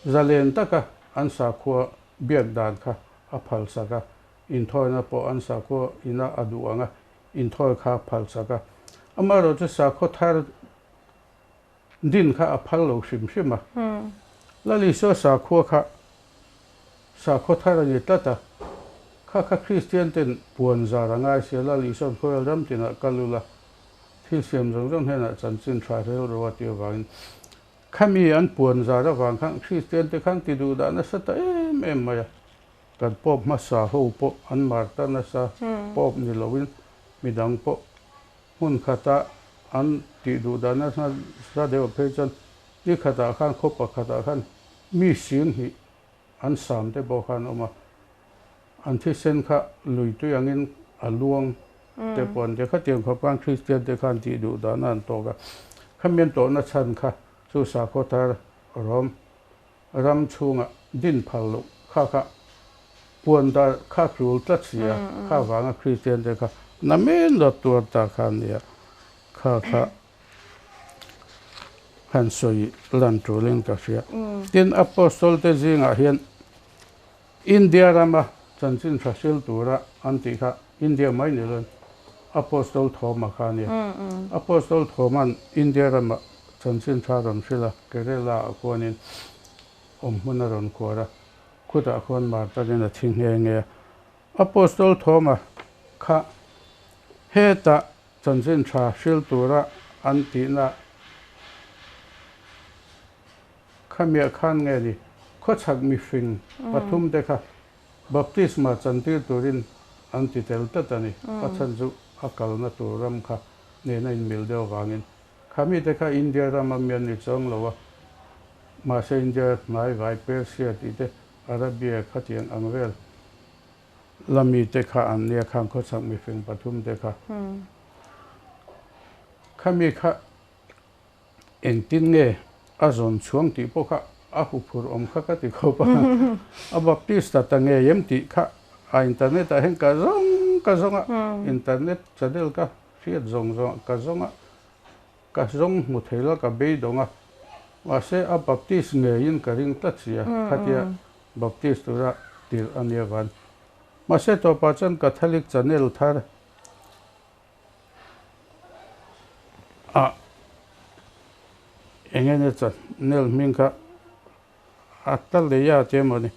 Zalen taka an sakhua biak dan kha a phalsak a, inthawina pawh an sakhua ina a duh ang a, inthawi kha a phalsak a. Amaherawhchu chu sakhaw thar din kha a phal lo hrim hrim a. Lal Isua sakhua kha sakhaw thar a ni tlat a, kha kha Kristian ten puan zar a ngai sia, Lal Isua'n khawvel ram tinah kal ula, thil siam zawng zawng hnenah chanchin tha rel ro a tih avangin Khami an puan zar avang khan Kristian te khan ti duh dah nasa ta em em mai a, kan Pope hmasa ho pawh an mar ta nasa, Pope ni loin midang pawh hmun khata an tih duh dah nasa deuh phei chuan ni khatah khan khaw pakhatah khan mi sing hnih an sam te pawh khan a awm a, an thisen kha lui tui angin a luang te pawh an ti a, khatiang khawp khan Kristian te khan tih duh dahna an tawk a, khami an tawhna chhan kha chu sakhaw thar rawm ram chhungah din phal loh kha kha puan dar kha tul tlat si a, kha vanga Kristian te kha namen lo tuar ta kha a nia, kha kha. Han sawi lan tulin ka hria. Tin, Apostol te zingah hian India rama chanchin tha hril tura an tih kha India mai ni loin Apostol Thoma kha a nia. Apostol Thoma'n India rama chanchin tha rawn hril a, Kerala ah khuanin awm hmun a rawn khuar a, khutah khuan martarin a thi nghe nghe a. Apostol Thoma kha hetah Chanchin tha hril tura an tihna khamiah khan nge ni khawchhak mihring pathum te kha baptisma chantir turin an ti tel tlat a ni. A chhan chu a kalna tur ram kha nena inmil deuh avangin. Kha mite kha India rama mi an ni chuang lo a, mahse India hnai vai Persia tih te, Arabia khatiang ang vel la mite kha an nia khang khawchhak mifing pathum te kha. Khami kha Engtin nge a zawn chhuang tih pawh kha a huphurh awm kha ka ti khawp a, a Baptist ta ta ngei em tih kha a internet ah hian ka zawng ka zawng a, internet channel ka hriat zawng zawng ah ka zawng a, ka zawng hmu thei lo ka beidawng a, mahse a Baptist ngeiin ka ring tlat si a, khatia Baptist tura tirh a nia van. Mahse tawpah chuan Catholic channel thar A eng enge channel hming kha a ta lei a che mawni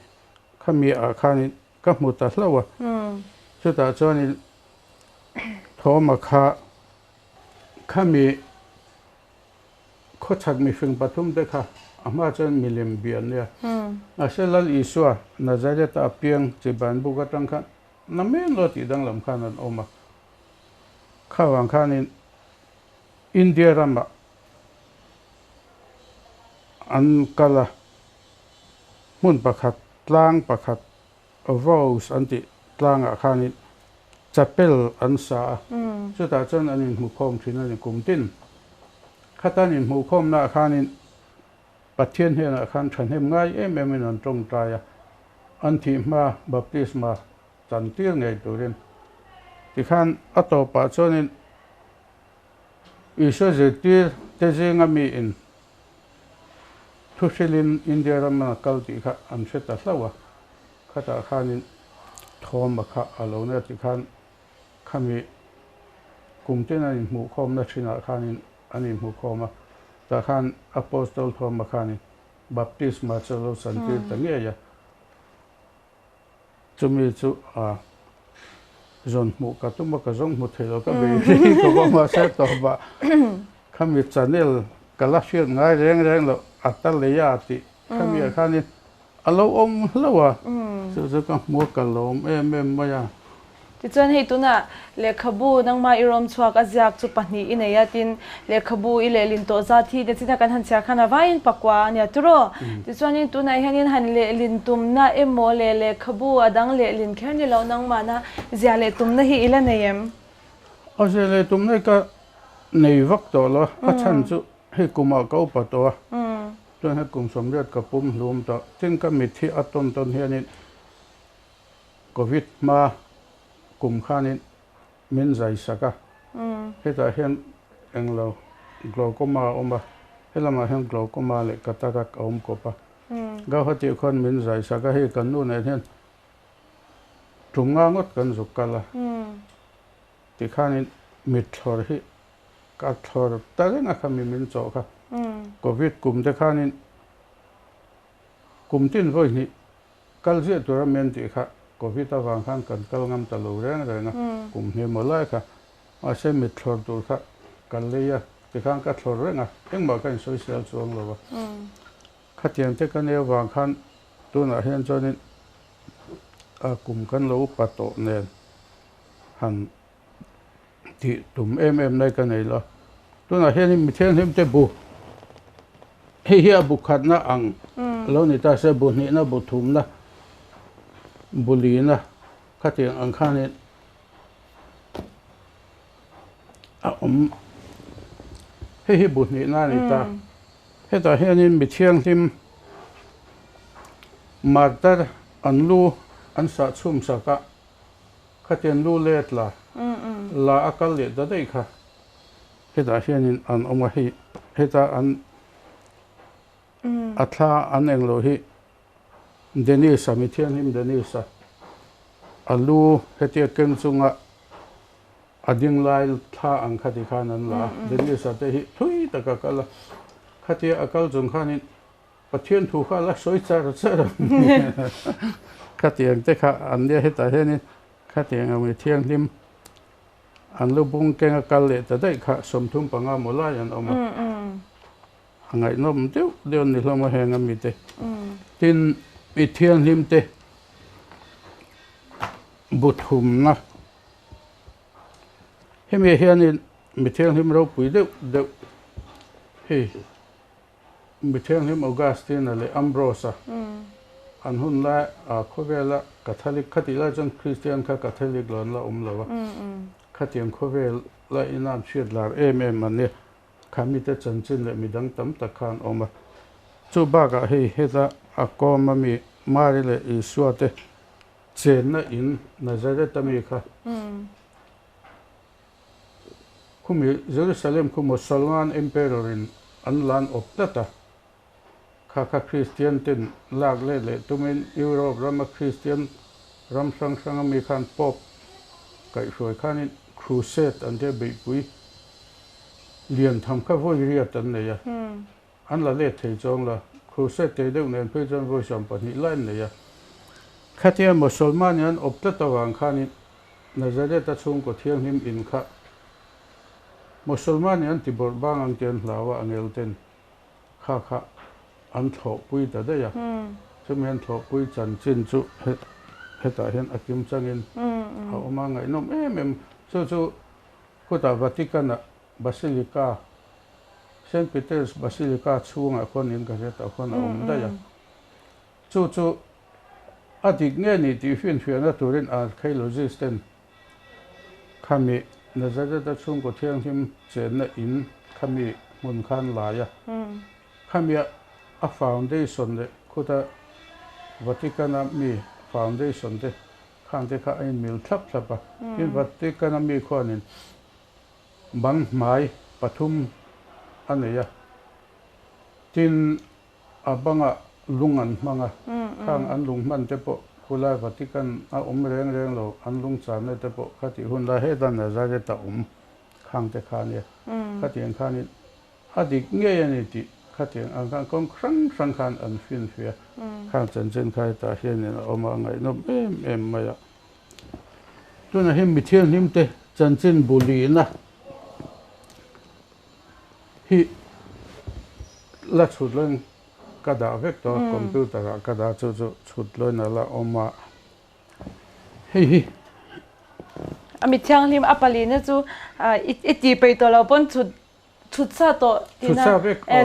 khami ah khanin ka hmu ta hlauh a chutah chuanin thawma kha khami khawchhak mihring pathum te kha a hma chuan milem bia an nia mahse Lal Isua Nazareth a piang chiban buk atang khan na men lo tih danglam khan an awm a. Kha vang khanin India ramah an kal a, hmun pakhat tlang pakhat Vows an tih tlangah khanin chapel an sa a, chutah chuan an inhmukhawm thin a ni kum tin. Khata an inhmuhkhawmnaah khanin Pathian hnenah khan thahnem ngai em emin an tawngtai a, an thih hma baptisma chan tir ngei turin. Tikhan a tawpah chuanin Isua zirtir te zinga miin thu hrilhin India rama kal tih kha an hre ta hlauh a, khatah khanin thawma kha a lo nia tikhan khami kum tin an inhmuhkhawmna thinah khanin an inhmukhawm a, tah khan Apostol thawma khanin baptisma chu a lo chantir ta ngei a. Chumi chu a zawn hmuh ka tum a, ka zawng hmu thei lo, ka bei reng khawp a, mahse tawpah khami channel ka la hriat ngai reng reng loh a ta lei a tih khami ah khanin a lo awm hlauh a, chu chu ka hmu a, ka lawm em em mai a. Tichuan hei tunah lehkhabu nangma i rawm chhuak a ziak chu pahnih i nei a, tin lehkhabu i lehlin tawh zat hi nichin a kan han chhiar khan a vaiin pakua a nia tiraw? Tichuanin tunah hianin han lehlin tumna emaw leh lehkhabu a dang lehlin kher ni lo nangmahna zia leh tumna hi i la nei em? A zia leh tumna hi ka nei vak tawh lo a, a chhan chu hei kumah ka upa tawh a, chuan hei kum sawmriat ka pum hlum tawh, tin ka mit hi a tawn tawn hianin Covid hma kum khanin min zai sak a, hetah hian englo glaucoma a awm a, helamah hian glaucoma leh cataract a awm kawp a, Gauhati khuan min zai sak a, hei kan nu nen hian tum nga ngawt kan zuk kal a, tikhanin mitthlawr hi ka thlawr ta reng a khami min chawh kha, Covid kum te khanin kum tin vawi hnih Kal ziah tura men tih kha Covid avang khan kan kal ngam ta lo reng reng a, kum hnih maw lai kha mahse mit thlawr tur kha ka lei a, tikhan ka thlawr reng a, engmah ka insawisel chuang lo a. Khatiang te ka nei avang khan tunah hian chuanin a kum kan lo upa tawh nen han tih tum em em lai ka nei lo. Tunah hianin mi thianghlim te bu, hei hi a bu khatna ang lo ni ta se, bu hnihna, bu thumna, bu lina khatiang ang khanin a awm. Hei hi bu hnihna a ni ta. Hetah hianin mi thianghlim martar an lu an sah chhum sak a. Khatiang lu let la, la a kal leh ta daih kha. Hetah hianin an awm a, hei heta an a thla an eng loh hi Dennis-a, mi thianghlim Dennis-a a lu hetia keng chunga a ding lai thla ang kha ti khan an la a. Dennis-a te hi thui tak a kal a, khatia a kal chung khanin Pathian thu kha a la sawi char char a, khatiang te kha an nia hetah hianin khatiang ang mi thianghlim an lu bung keng a kal leh ta daih kha 35 maw lai an awm a, a ngaihnawm deuh deuh an ni hlawm a heng ami te. Tin, mi thianghlim te bu thumna hemi hianin mi thianghlim ropui deuh deuh. Hei mi thianghlim Augustine-a leh Ambrose-a an hun lai a khawvela Catholic khatih lai chuan Kristian kha Catholic lo an la awm lo a, khatiang khawvel la ina an hriat lar em em an nia. Kha mite chanchin leh midang tam tak kha an awm a. Chu bakah hei heta a kawm a mi Mari leh Isua te chenna in Nazareth a mi kha khumi Jerusalem khu Mosolman Emperor in an lan awp tlat a. Kha kha Kristian ten lak let leh tumin Europe rama Kristian ram hrang hrang a mi khan Pope kaihhruai khanin Crusade an tia beihpui lian tham kha vawi riat an nei a, an la let thei chuang la, Crusade tei deuh nen phei chuan vawi 12 lai an nei a. Khatia Mosolman in an awp tlat avang khanin Nazareth-a chhungkaw thianghlim in kha Mosolman in an ti bawrh bang ang tih an hlau a, angel ten kha kha an thlawhpui ta daih a, chumi an thlawhpui chanchin chu hetah hian a kim changin a awm a, ngaihnawm em em. Chu chu khutah Vatican-a Basilica, Saint Peter's Basilica chhungah khuan in ka hriat ah khuan a awm daih a. Chu chu a dik nge ni tih finfiahna turin archaeologist ten Khami Nazareth-a chhungkaw thianghlim chenna in khami hmun khan lai a, khamia a foundation leh khuta Vatican-a mi foundation te khan te kha a inmil thlap thlap a. Tin, Vatican-a mi khuanin bang hmai pathum a nei a, tin, A bangah lung an hmang a, khang an lung hman te pawh khulai Vatican a awm reng reng lo, an lung channa te pawh khatih hun lai heta Nazareth a awm khang te kha nia. Khatiang khanin a dik ngei a ni tih khatiang ang khan kawng hrang hrang khan an finfiah a, khang chanchin kha hetah hianin a awm a, a ngaihnawm em em mai a. Tunah hian mi thianghlim te chanchin bu lihna Hi la chhut loin ka dah vek tawh a, computer ah ka dah chu chu chhut loin a la awm a, hei hi. A mi thianghlim a palina chu i ti peih tawh lo pawn chhut chhut sa tawh tina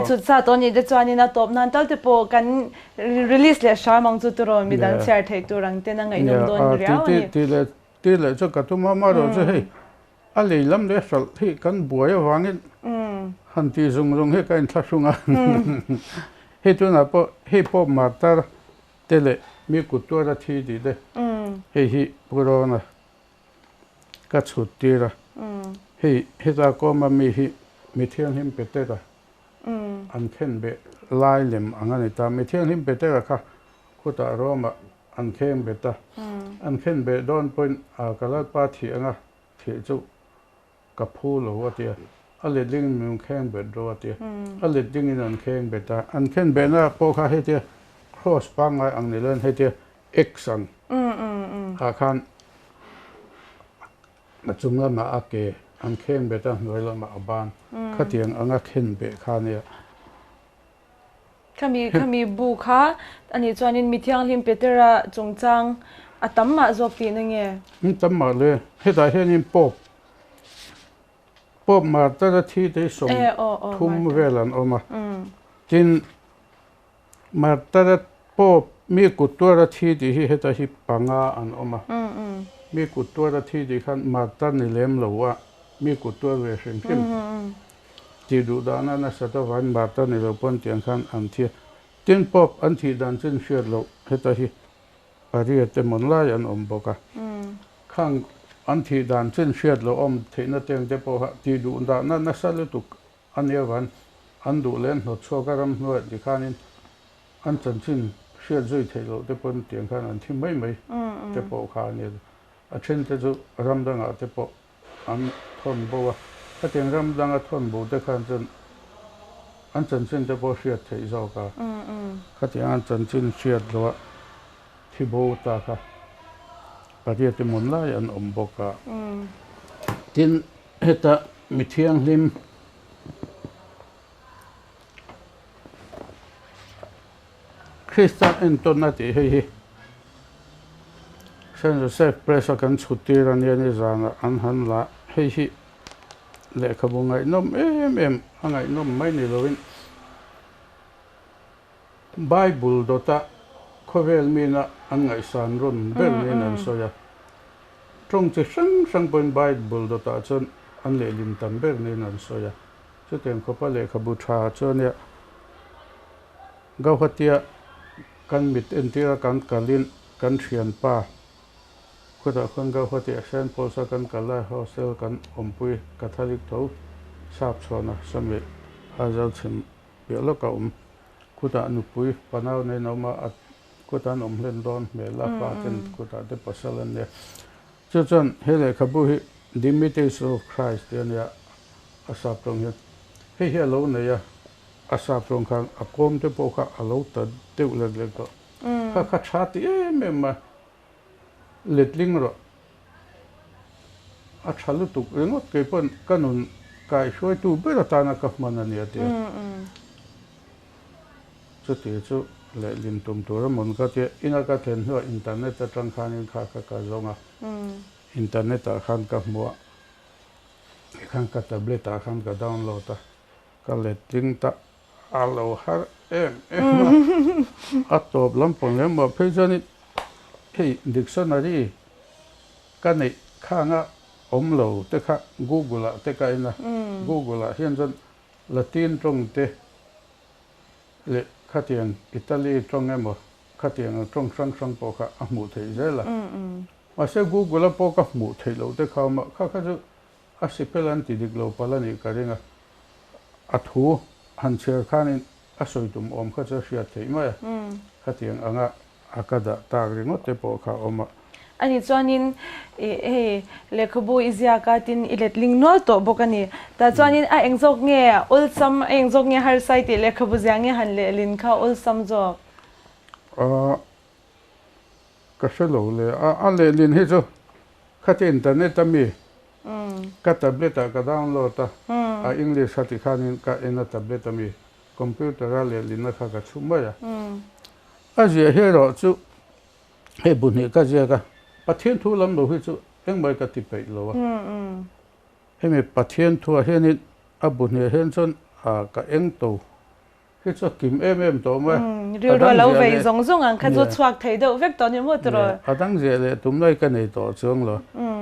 chhut sa tawh nih te chuanin a tawp nan tal te pawh kan release leh hram ang chu turaw midang chhiar theih tur ang ten a ngaihnawm dawn riau a ni. Ti leh ti leh chu ka tum a, amaherawhchu hei A lei lam leh hralh hi kan buai avangin han tih zung zung hi ka inthlahrung a. Hei tunah pawh hei pawh martar te leh mi kut tuara thi tih te hei hi Pu Rawna ka chhut tir a. Hei heta kawma mi hi mi thianghlim Petera an khenbeh lai lem ang a ni ta. Mi thianghlim Petera kha khutah Rome-ah An kheng bet a, an khen beh dawn pawhin a ka lalpa thih anga thih chu ka phu lo a ti a, a let dingin min kheng bet rawh a ti a, a let dingin an kheng bet a, an khen behna pawh kha hetia cross pangngai ang ni loin hetia X ang ah khan a chung lamah a ke an kheng bet a, hnuai lamah a ban khatiang anga khen beh kha nia. Khami khami bu kha anih chuanin mi thianghlim Petera chungchang a tam mah zawk tihna nge? An tam mah le. Hetah hianin Pope Pope Martyr a thi te hi 30 vel an awm a. Tin, Martyr a Pope mi kut tuar a thi tih hi hetah hi panga an awm a. Mi kut tuar a thi tih khan Martyr ni lem lo a, mi kut tuar ve hrim hrim. Tih duh dahna nasat avangin Martha ni lo pawn tiang khan an thi a. Tin Pope an thih dan chin hriat loh heta hi pariat emaw lai an awm bawk a. Khang an thih dan chin hriat loh awm theihna teng te pawh kha tih duh dahna nasa lutuk a nia avangin an duh leh an hnawt chhuak a ramhnuaiah ti khanin an chanchin hriat zui theih loh te pawn tiang khan an thi mai mai te pawh kha a nia. A then te chu ram dangah te pawh An thawn bo a, khatiang ram danga thawn bo te khan chuan an chanchin te pawh hriat theih zawk a, khatiang an chanchin hriat loh a thi bo ta kha pariat emaw lai an awm bawk a. Tin, heta mi thianghlim Krista entawn a tih hei hi Saint Joseph Press a kan chhut tir a nia ni zanah an han la hei hi. Lehkhabu ngaihnawm em em a ngaihnawm mai ni loin Bible dawta khawvel mina an ngaihsan rawn ber niin an sawi a. Tawng chi hrang hrang pawhin Bible dawtah chuan an lehlin tam ber niin an sawi a. Chutiang khawpa lehkhabu tha chuan nia Gauhatia kan mit entira kan kalin kan thianpa Khutah khuan Gauhati-ah Saint Paul's-a kan kal lai hostel kan awmpui Catholic tho sap chhuahna sawmi Aizawl chhim piah lawk a awm. Khutah nupui panau nen a awm a, a khutah an awm hlen dawn hmel a, pa ten khutah te pasal an nia. Chu chuan he lehkhabu hi The Imitation of Christ tih a nia, a sap tawng hian hei hi a lo nei a, a sap tawng khan a kawm te pawh kha a lo ta deuh lek lek tawh. Kha kha tha ti em em a. Letling rawh. A tha lutuk ringawt kei pawn ka nun kaihruaitu ber atana ka hman a ni a ti a. Chuti chu lehlin tum tur a mawn ka tia, ina ka thlen hnuah internet atang khanin kha kha ka zawng a, internet ah khan ka hmu a, tikhan ka tablet ah khan ka download a, ka letling ta A lo har em em a, a tawp lampang lem mah phei chuanin hei dictionary ka neih khanga awm lo te kha Google ah te ka en a, Google ah hian chuan Latin tawng te leh khatiang Italy tawng emaw khatiang ang tawng hrang hrang pawh kha a hmuh theih zel a, mahse Google a pawh ka hmuh theih loh te kha a awm a, kha kha chu A sipel an ti dik lo palh a nih ka ring a, a thu han chhiar khanin a sawi tum awm kha chu a hriat theih mai a, khatiang anga a ka dah tak ringawt te pawh kha a awm a. Ani chuanin i hei lehkhabu i ziak a tin i letling nual tawh bawk a ni. Tah chuanin a eng zawk nge awlsam, a eng zawk nge harsa i tih lehkhabu ziah nge han lehlin kha awlsam zawk? Aaa Ka hre lo le. A lehlin hi chu khati internet a mi ka tablet ah ka download a, a English a ti khanin ka en a tablet a mi computer a lehlin a kha ka chhu mai a. A ziah hi erawh chu hei bu hnih ka ziak a, Pathian thu lam lo hi chu engmah ka ti peih lo a. Hemi Pathian thu ah hianin a bu hnih ah hian chuan ka eng to Khi chu a kim em em tawh mai. Rilru a lo vei zawng zawng ang kha chu chhuak thei deuh vek tawh a ni maw tiraw? A dang ziah leh tum lai ka nei tawh chuang lo.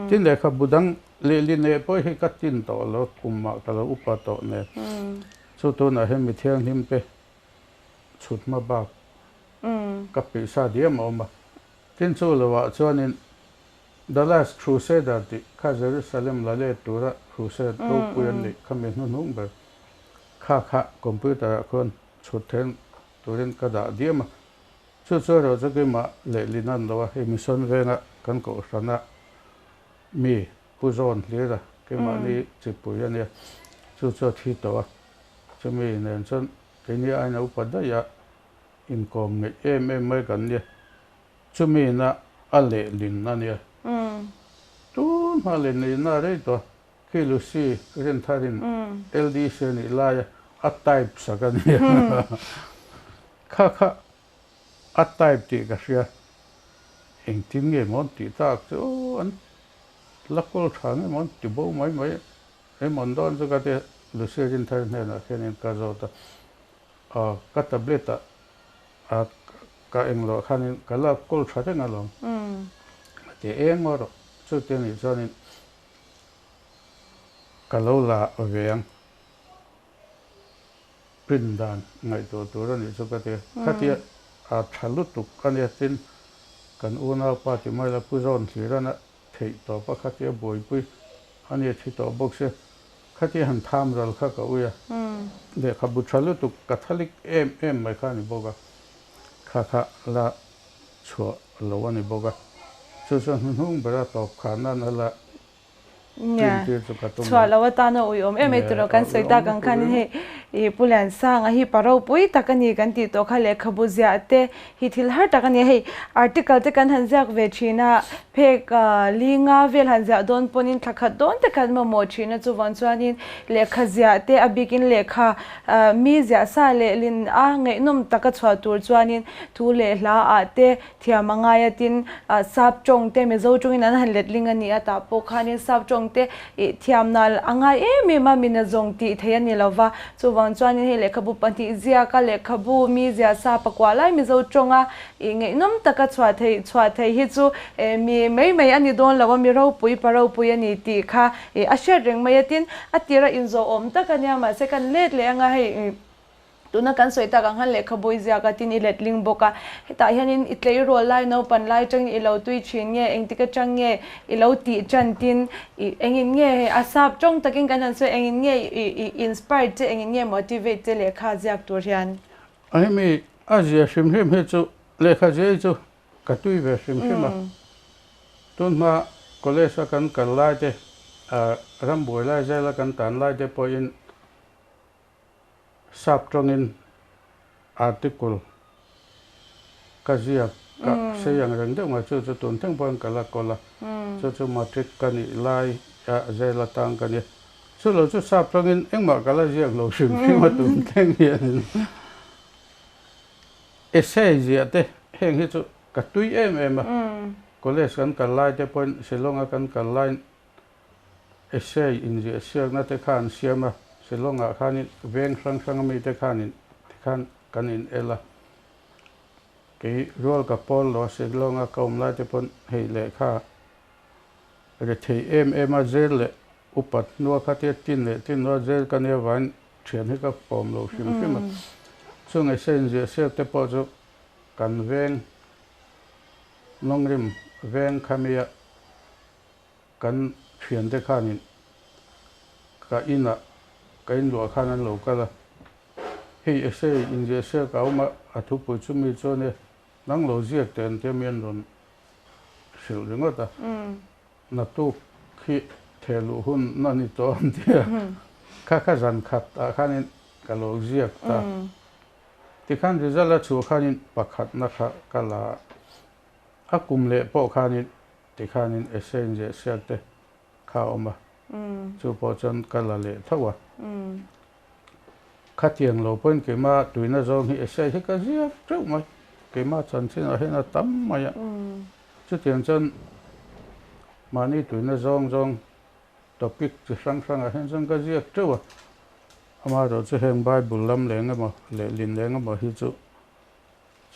Tin lehkhabu dang lehli neh pawh hi ka tin tawh lo, kum mah ka lo upa tawh nen. Chu tunah hian mi thianghlim te chhut hma bak ka peih sa diam a awm a. Tin chu lovah chuanin The Last Crusader tih kha Jerusalem la let tura crusade ropui an nih kha mi hnuhnung ber. Kha kha computer ah khuan chhut then turin ka dah diam a, chu chu erawh chu keimah lehlin a ni lo a, hei mission venga kan kohhrana mi Pu Zawn hlir a, keimahni chipui a nia, chu chu a thi tawh a, chumi nen chuan keini aina upa daih a inkawm ngeih em em mai kan nia, chumi ina a lehlin a nia, tun hma lehlin a rei tawh a. Khi Lucy Rintharin LDC a nih laia a type sak a nia. Kha kha a type tih ka hria. Engtin nge maw an tih tak chu aw an la kawl tha nge maw an ti bo mai mai emawn dawn chu ka tia Lucy Rinthar hnenah khianin ka zawt a. Aw ka tablet ah a ka englo ah khanin ka la kawl tha reng alawm. A ti eng erawh chuti anih chuanin Ka lo la ve ang. Print dan ngaihtuah tur a nih chu ka ti a. Khatia a tha lutuk a nia tin kan unaupa ti mai la Pu Zawn Thlirana theih tawp a khatia buaipui a nia thi tawh bawk sia. Khatia han tham ral kha ka ui a. Lehkhabu tha lutuk Catholic em em mai kha a ni bawk a. Kha kha la chhuah lo a ni bawk a, chu chuan hnuhnung bera tawp khan nan a la Nia, chhuah lo atana uiawm em ei turaw kan sawi tak ang khanin hei I Pu Liansanga hi pa ropui tak a ni kan tih tawh kha lehkhabu ziah te hi thil har tak a ni a. Hei article te kan han ziak ve thin a, phek linga vel han ziah dawn pawnin thla khat dawn te khan mamawh thin a, chuvang chuanin lehkha ziah te a bikin lehkha mi ziah sa leh lin a ngaihnawm taka chhuah tur chuanin thu leh hla ah te Thiam a ngai a tin, sap tawng te Mizo tawngin an han letling a ni a, tah pawh khanin sap tawng te ih thiam nal a ngai em em a, mina zawng tih theih a ni lo va. Chuvang chuanin hei lehkhabu pahnih ziak a, lehkhabu mi ziah sa pakua lai Mizo tawnga ih ngaihnawm taka chhuah theih chhuah theih hi chu eh mi mai mai a ni dawn lo a, mi ropui pa ropui a ni tih kha ih a hriat reng mai a tin, a tira inzawhawm tak a nia mahse kan let leh anga hei ih Tuna kan sawi tak ang khan lehkhabu i ziak a, tin i letling bawk a. Hetah hianin i tleirawl lai naupan lai atangin i lo tui thin nge, engtik atang nge i lo tih tan tin i engin nge hei a sap tawng takin kan han sawi engin nge i i inspired che, engin nge motivate che lehkha ziak tur hian? A hemi a zia hrim hrim hi chu lehkha zia hi chu ka tui ve hrim hrim a. Tun hma college a kan kal lai te, rambuai lai zela kan tan lai te pawhin Sap tawngin article ka ziak ka sei ang reng deuh mai chu chu tun thleng pawhin ka la kawl a, chu chu matric ka nih lai a jail atang ka nia. Chu lo chu sap tawngin engmah ka la ziak lo hrim hrim a tun thleng hianin essay ziah te heng hi chu ka tui em em a, college kan kal lai te pawhin Shillong a kan kal laiin Essay inziah siakna te kha an siam a, Shillong-ah khanin veng hrang hrang ami te khanin tikhan kan in el a. Kei rual ka pawl lo a, Shillong-a ka awm lai te pawn hei lehkha rethei em em a jail leh upat hnua khatia tin leh tin hnua jail ka nia vangin thian hi ka kawm lo hrim hrim a. Chung essay inziah siak te pawh chu kan veng Nongrim veng khamia Kan thiante khanin ka inah ka inluah khan an lo kal a, hei essay inziah siak a awm a, a thupui chu mi chuan e, nang lo ziak teh an tia mi an rawn hrilh ringawt a, naktuk hi theh luh hun na ni tawh an ti a, kha kha zan khat ah khanin ka lo ziak ta, tikhan result a chhuah khanin pakhatna kha ka la a, a kum leh pawh khanin Tikhanin essay inziah siak te kha a awm a, chu pawh chuan ka la leh tho a. Khatiang lo pawhin keimah tuina zawng hi essay hi ka ziak teuh mai, keimah chanchinah hian a tam mai a. Chutiang chuan mahni tuina zawng zawng topic chi hrang hrangah hian chuan ka ziak teuh a. Amaherawhchu heng Bible lam leh eng emaw lehlin leh eng emaw hi chu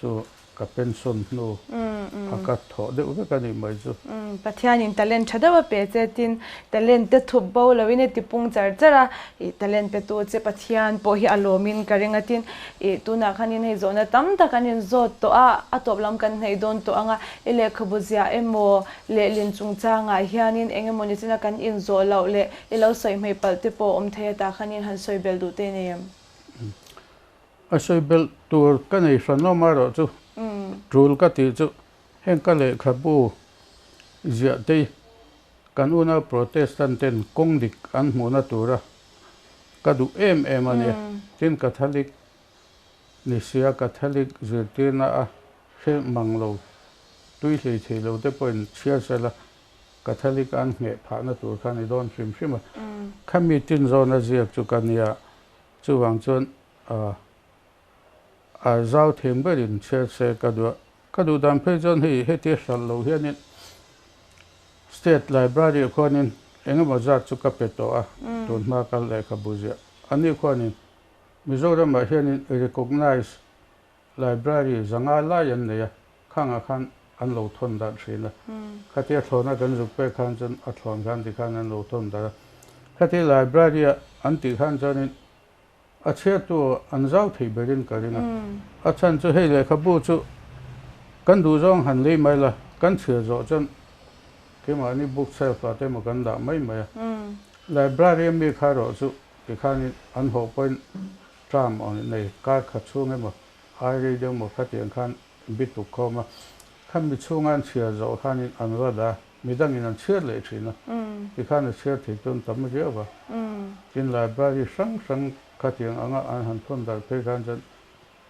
Chu ka pension hnu a ka thawh deuh vek a nih mai chu. Pathianin talent tha deuh a pe che tin talent te thup bo loin i tipung char char a, i talent pe tu che Pathian pawh hi a lawmin ka ring a tin i tunah khanin hei zawhna tam tak an inzawt tawh a, a tawp lam kan hnaih dawn tawh ang a, i lehkhabu ziah emaw lehlin chungchangah hianin eng emaw ni china kan inzawh loh leh i lo sawi hmei palh te pawh awm thei a tah khanin han sawi bel duh te nei em? A sawi belh tur ka nei hran awm erawh chu tul ka tih chu heng ka lehkhabu ziah te kan unau Protestant ten kawng dik an hmuhna tura ka duh em em a nia. Tin Catholic ni sia Catholic zirtirna a hre mang lo tui hlei thei lo te pawhin chhiar sela Catholic an ngheh phahna tur kha a ni dawn hrim hrim a. Khami tin zawna ziak chu ka nia. Chuvang chuan a zau thim berin chhiar se ka duh a, ka duh dan phei chuan hei heti hralh lo hianin State Library ah khuanin eng emaw zat chu ka pe tawh a, tun hma kal lehkhabu ziah a ni khuanin Mizoramah hianin recognise Library zanga lai an nei a, khangah khan an lo thawn darh thin a, khatia thlawna kan zuk pek khan chuan a thlawn khan tikhan an lo thawn darh a, khatia library a an tih khan chuanin a chhiartu an zau thei berin ka ring a, a chhan chu hei lehkhabu chu kan duh zawng han lei mai la, kan chhiar zawh chuan keimahni book shelf ah te emaw kan dah mai mai a, library a mi kha erawh chu tikhanin an hawh pawhin Term awm nei kar khat chhung emaw ai rei deuh maw khatiang khan bi tuk khawm a, khami chhunga an chhiar zawh khanin an va dah a, midangin an chhiar leh thin a, tikhan a chhiar thei chu an tam riau a. Tin library hrang hrang. Khatiang anga an han thawn darh phei khan chuan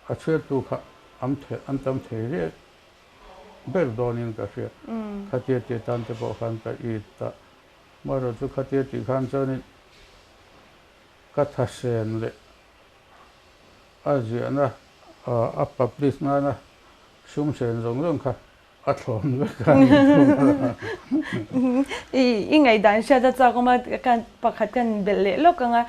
a chhiartu kha am thei an tam thei riai ber dawnin ka hria. Khatia tih atan te pawh khan ka it a, amaherawhchu khatia tih khan chuanin ka thasen leh a ziahna a publish nana sum sen zawng zawng kha A thlawn vek a ni thung a. I ngaihdan hriat a chak awm a, kan pakhat kan belh leh lawk ang a.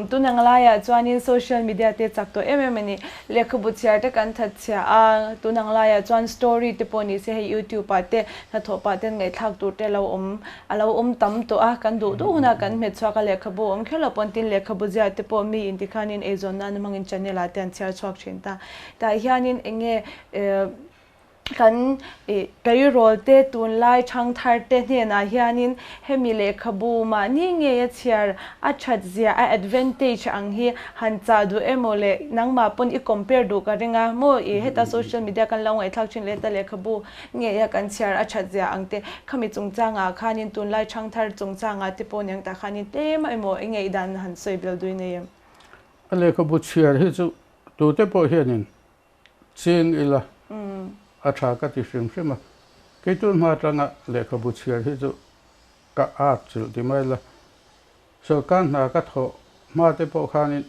Tun ang laiah chuanin social media te chak tawh em em a ni. Lehkhabu chhiar te kan that chhia a, tun ang laiah chuan story te pawh ni se hei youtube ah te hnathawh pah ten ngaihthlak tur te a lo awm a lo awm tam tawh a, kan duh duh hunah kan hmet chhuak a, lehkhabu awm kher lo pawn tin lehkhabu ziah te pawh mi intikhanin eizawn nan hmangin channel ah te an chhiar chhuak thin ta. Tah hianin eng nge Kan tleirawl te tunlai thangthar te hnenah hianin hemi lehkhabu mahni ngeia chhiar a that zia a advantage ang hi han chah duh emaw le nangmah pawn i compare duh ka ring a maw i heta social media kan lo ngaihthlak thin leh heta lehkhabu ngeia kan chhiar a that zia ang te khami chungchangah khanin tunlai thangthar chungchangah te pawh niang tah khanin tlem emaw i ngaihdan han sawi bel dui nei em? A lehkhabu chhiar hi chu tute pawh hianin Cheng ila, a tha ka ti hrim hrim a. Kei tun hma atanga lehkhabu chhiar hi chu ka at chilh ti mai la. Sawrkar hna ka thawh hma te pawh khanin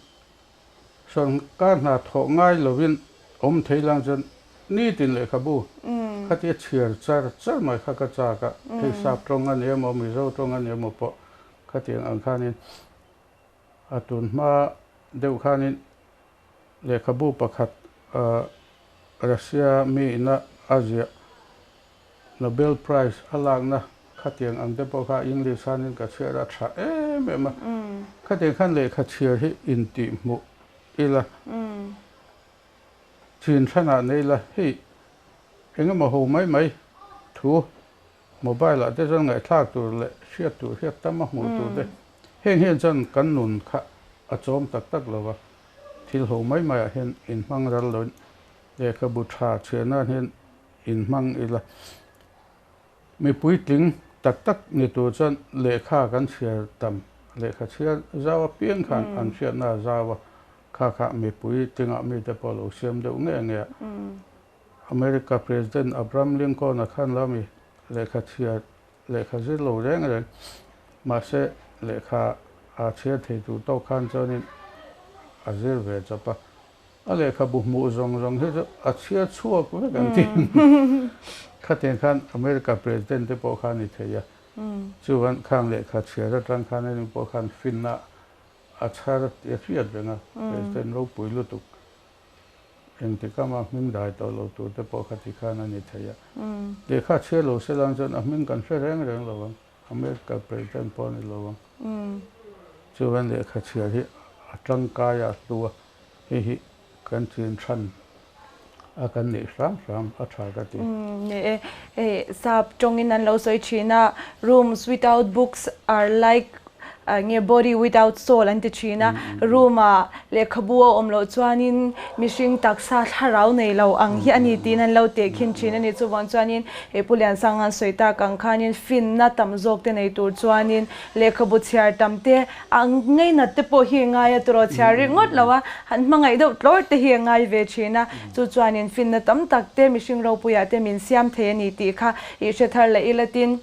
sawrkar hna thawh ngai lovin awm thei lang chuan nitin lehkhabu khatia chhiar char char mai kha ka chak a. Hei sap tawng a ni emaw Mizo tawng a ni emaw pawh khatiang ang khanin a tun hma deuh khanin Lehkhabu pakhat Russia mi ina a ziah Nobel Prize a lakna khatiang ang te pawh kha English hanin ka chhiar a tha em em a. Khatiang khan lehkha chhiar hi intihhmuh ila, chin thanah nei la, hei engemaw ho mai mai thu Mobile ah te chuan ngaihthlak tur leh hriat tur hriat tam a hmuh tur te heng hian chuan kan nun kha a chawm tak tak lo va, thil ho mai mai ah hian inhmang ral lo in lehkhabu tha chhiar nan hian inhmang ila mipui tling tak tak ni tur chuan lehkha kan chhiar tam lehkha chhiar zau apiang khan an hriatna a zau a, kha kha mipui tlingah mite pawh lo siam deuh nge nge a. America President Abraham Lincoln-a khan la mi lehkha chhiar lehkha zir lo reng reng mahse lehkha a chhiar thei tur tawk khan chuanin a zir ve chawp a, a lehkhabu hmuh zawng zawng hi chu a chhiar chhuak vek an ti. Khatiang khan America President te pawh khan i thei a, chuan khang lehkha chhiar atang khan ani pawh khan finna a chhar tih a hriat reng a, President ropui lutuk. Engtikama hming dai tawh lo tur te pawh kha ti khan a ni thei a. Lehkha chhiar lo se lang chuan a hming kan hre reng reng lo ang. America President pawh a ni lo ang. Chuan lehkha chhiar hi a tangkai a hlu a, hei hi kan chin than a kan neih hram hram a tha ka ti. Ni e, hei sap tawngin an lo sawi thin a, rooms without books are like Nge body without soul an ti thin a, room ah lehkhabu a awm loh chuanin mihring taksa thlarau nei lo ang hi a ni tiin an lo tehkhin thin a ni. Chuvang chuanin he Pu Liansanga an sawi tak ang khanin finna tam zawk te nei tur chuanin lehkhabu chhiar tam te a ngainat te pawh hi a ngai a turaw chhiar ringawt lo a, han hmangaih deuh tlawr te hi a ngai ve thin a. Chu chuanin finna tam tak te mihring ropuiah te min siam thei a ni tih kha i hre thar leh ila tin.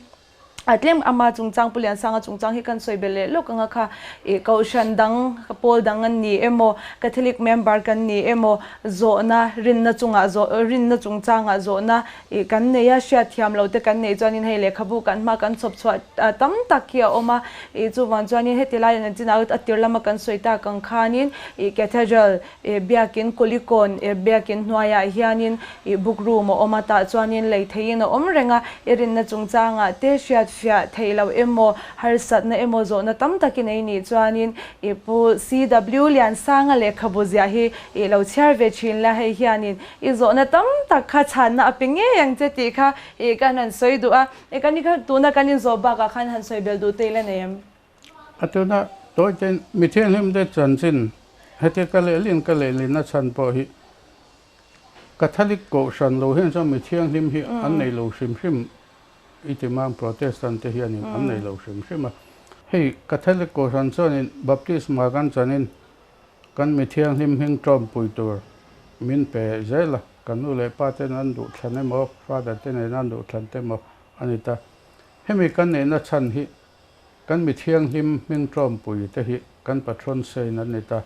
A tlem ama chungchang Pu Liansanga chungchang hi kan sawi belh leh lawk anga kha ih kohhran dang pawl dang an ni emaw Catholic member kan ni emaw zawhna rinna chungah zawh rinna chungchangah zawhna ih kan nei a hriatthiam lo te kan neih chuanin hei lehkhabu kan hma kan chhawp chhuah tam tak hi a awm a ih chuvang chuanin heti lai an chinah a tir lama kan sawi tak ang khanin ih Cathedral ih biakin Kulikawn ih biakin hnuaiah hianin ih book room a awm a, tah chuanin lei theihin a awm reng a, i rinna chungchangah te hriat fiah theih loh emaw, harsatna emaw zawhna tam takin ei nih chuanin ih Pu CW Liansanga lehkhabu ziah hi ih lo chhiar ve thin la, hei hianin i zawhna tam tak kha chhanna a pe ngei ang che tih kha ih kan han sawi duh a, ih kan tuna kan inzawh bakah khan han sawi bel duh te ila nei em? A tuna tawite mi thianghlim te chanchin heti ka lehlin ka lehlin a chhan pawh hi Catholic kohhran lo hian chuan mi thianghlim hi an nei lo hrim hrim i ti mang Protestant te hianin an nei lo hrim hrim a. Hei Catholic kohhran chuanin Baptisma kan chanin. Kan mi thianghlim hming ṭawmpui tur min pe zel a, kan nu leh pa ten an duh thlan emaw, father te nena an duh thlan te emaw a ni ta. Hemi kan neihna chhan hi kan mi thianghlim hming ṭawmpui te hi kan patron saint an ni ta.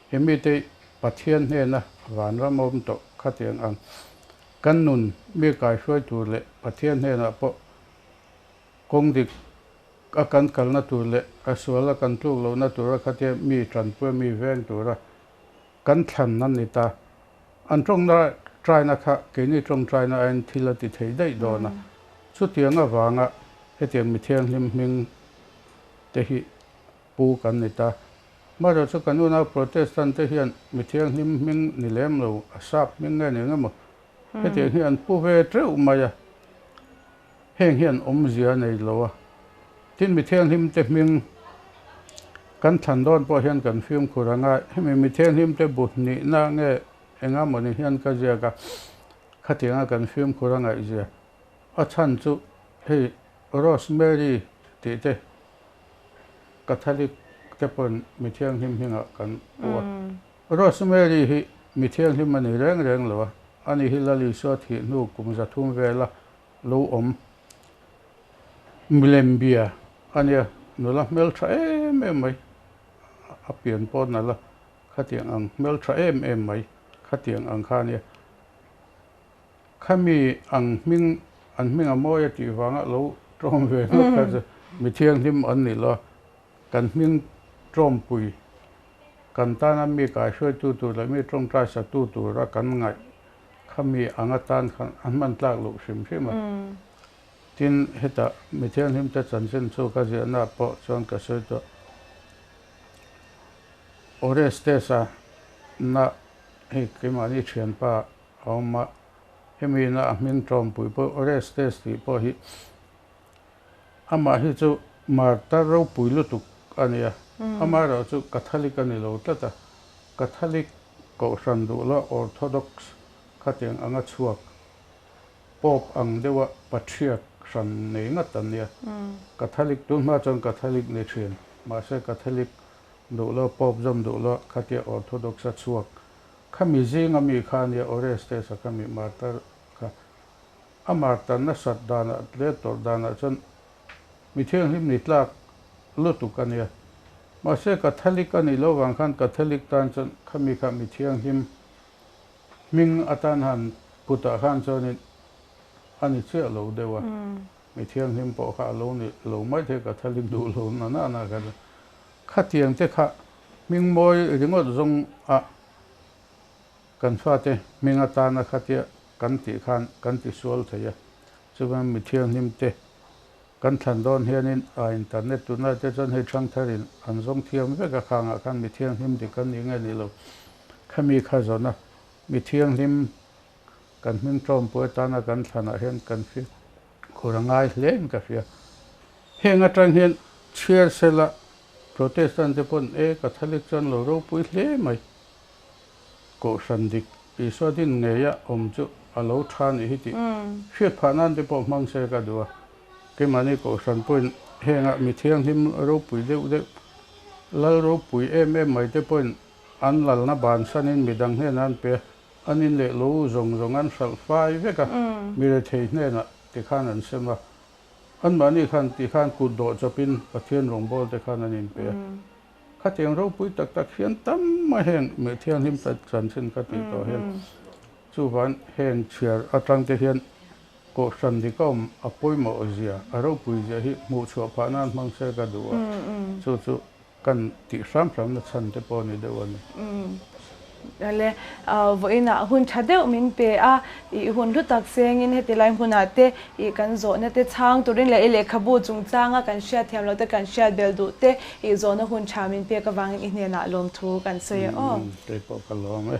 He mite Pathian hnena vanram awm tawh khatiang ang kan nun mi kaihruai tur leh Pathian hnenah pawh kawng dik a kan kalna tur leh a sual a kan tluk lohna tura khatia mi tanpui a mi veng tura kan thlan an ni ta. An tawngna traina kha keini tawngtaina aiin thil a ti thei daih dawn a. Chutiang avanga hetiang mi thianghlim hming te hi pu kan ni ta. Amaherawhchu chu kan unau Protestant te hian mi thianghlim hming ni lem lo, a sap hming nge ni eng emaw hetiang hi an pu ve teuh mai a. Heng hian awmzia a nei lo a, tin mi thianghlim te hming kan thlan dawn pawh hian kan fimkhur ang a, hemi mi thianghlim te bu hnihna nge enga mawni hian ka ziak a, khatianga kan fimkhur a ngaihzia a chhan chu hei Rosemary tih te Catholic te pawn mi thianghlim hmingah kan pu a, Rosemary hi mi thianghlim a ni reng reng lo a, ani hi Lal Isua thih hnu kum 300 vela lo awm milem bia a nia, nula hmeltha em em mai, a pian pawh nalh a, khatiang ang hmeltha em em mai, khatiang ang kha a nia. Khami ang hming, an hming a mawi a tih vanga lo tawm ve ngawt kha chu mi thianghlim an ni lo a, kan hming tawmpui, kan tana mi kaihruaitu tur leh mi tawngtai satu tura kan ngaih Khami ang atan khan a hman tlak loh hrim hrim a. Tin, hetah mi thianghlim te chanchin chu ka ziahna pawh chuan ka sawi tawh. Orestes-a na hei keimahni thianpa a awm a, hemi na a hming tawmpui pawh Orestes tih pawh hi amah hi chu martar ropui lutuk a ni a, amaherawhchu Catholic a ni lo tlat a, Catholic Kohhran duhla Orthodox khatiang anga chhuak Pope ang deuha Patriarch hran nei ngat an nia. Catholic tun hma chuan Catholic ni thin, mahse Catholic duhlo Pope zawm duhlo khatia Orthodox a chhuak khami zinga mi kha ania Orestes a khami martar kha. A martar nasat danah leh tawrh danah chuan Mi thianghlim ni tlak lutuk a nia. Mahse Catholic a nih loh vang khan Catholic tan chuan khami kha mi thianghlim hming atan han putah khan chuanin a ni chiah lo deuh a. Mi thianghlim pawh kha a lo ni lo maithei Catholic duh lo na na na kha chu. Khatiang te kha hming mawi ringawt zawng a kan fate hming atana khatia kan tih khan kan ti sual thei a. Chuvan mi thianghlim te kan thlan dawn hianin a internet tunlai te chuan hei thangtharin an zawng thiam vek a, khangah khan mi thianghlim dik an nih nge ni lo. Khami kha zawna mi thianghlim kan hming tawmpui atana kan thlanah hian kan fimkhur a ngai hle in ka hria. Heng atang hian chhiar sela Protestant te pawn e Catholic chuan lo ropui hle mai. Kohhran dik Isua din ngeia awm chu a lo tha nih hi tih hriat phah nan te pawh hmang se ka duh a. Keimahni Kohhran pawhin hengah mi thianghlim ropui deuh deuh, lal ropui em em mai te pawhin an lalna bansanin midang hnenah an pe a, an in leh lo zawng zawng an hralh fai vek a, mi rethei hnenah tikhan an sem a. Anmahni khan tikhan kut dawh chawpin Pathian rawngbâwl te khan an inpe a. Khatiang ropui tak tak hian tam mai heng meh thianghlim chanchin ka tih tawh hian chuvan heng chhiar atang te hian Kohhran dik a awm a pawimawh zia, a ropui zia hi hmuh chhuah phah nan hmang se ka duh a, chu chu kan tih hram hramna chhan te pawh a ni deuh a ni. Le, vawiinah hun tha deuh min pe a, i hun hlu tak sengin heti lai hmunah te i kan zawhna te chhang turin leh i lehkhabu chungchanga kan hriat thiam loh te kan hriat bel duh te i zawhna hun tha min pek avangin i hnenah lawmthu kan sawi a aw. Kei pawh ka lawm e.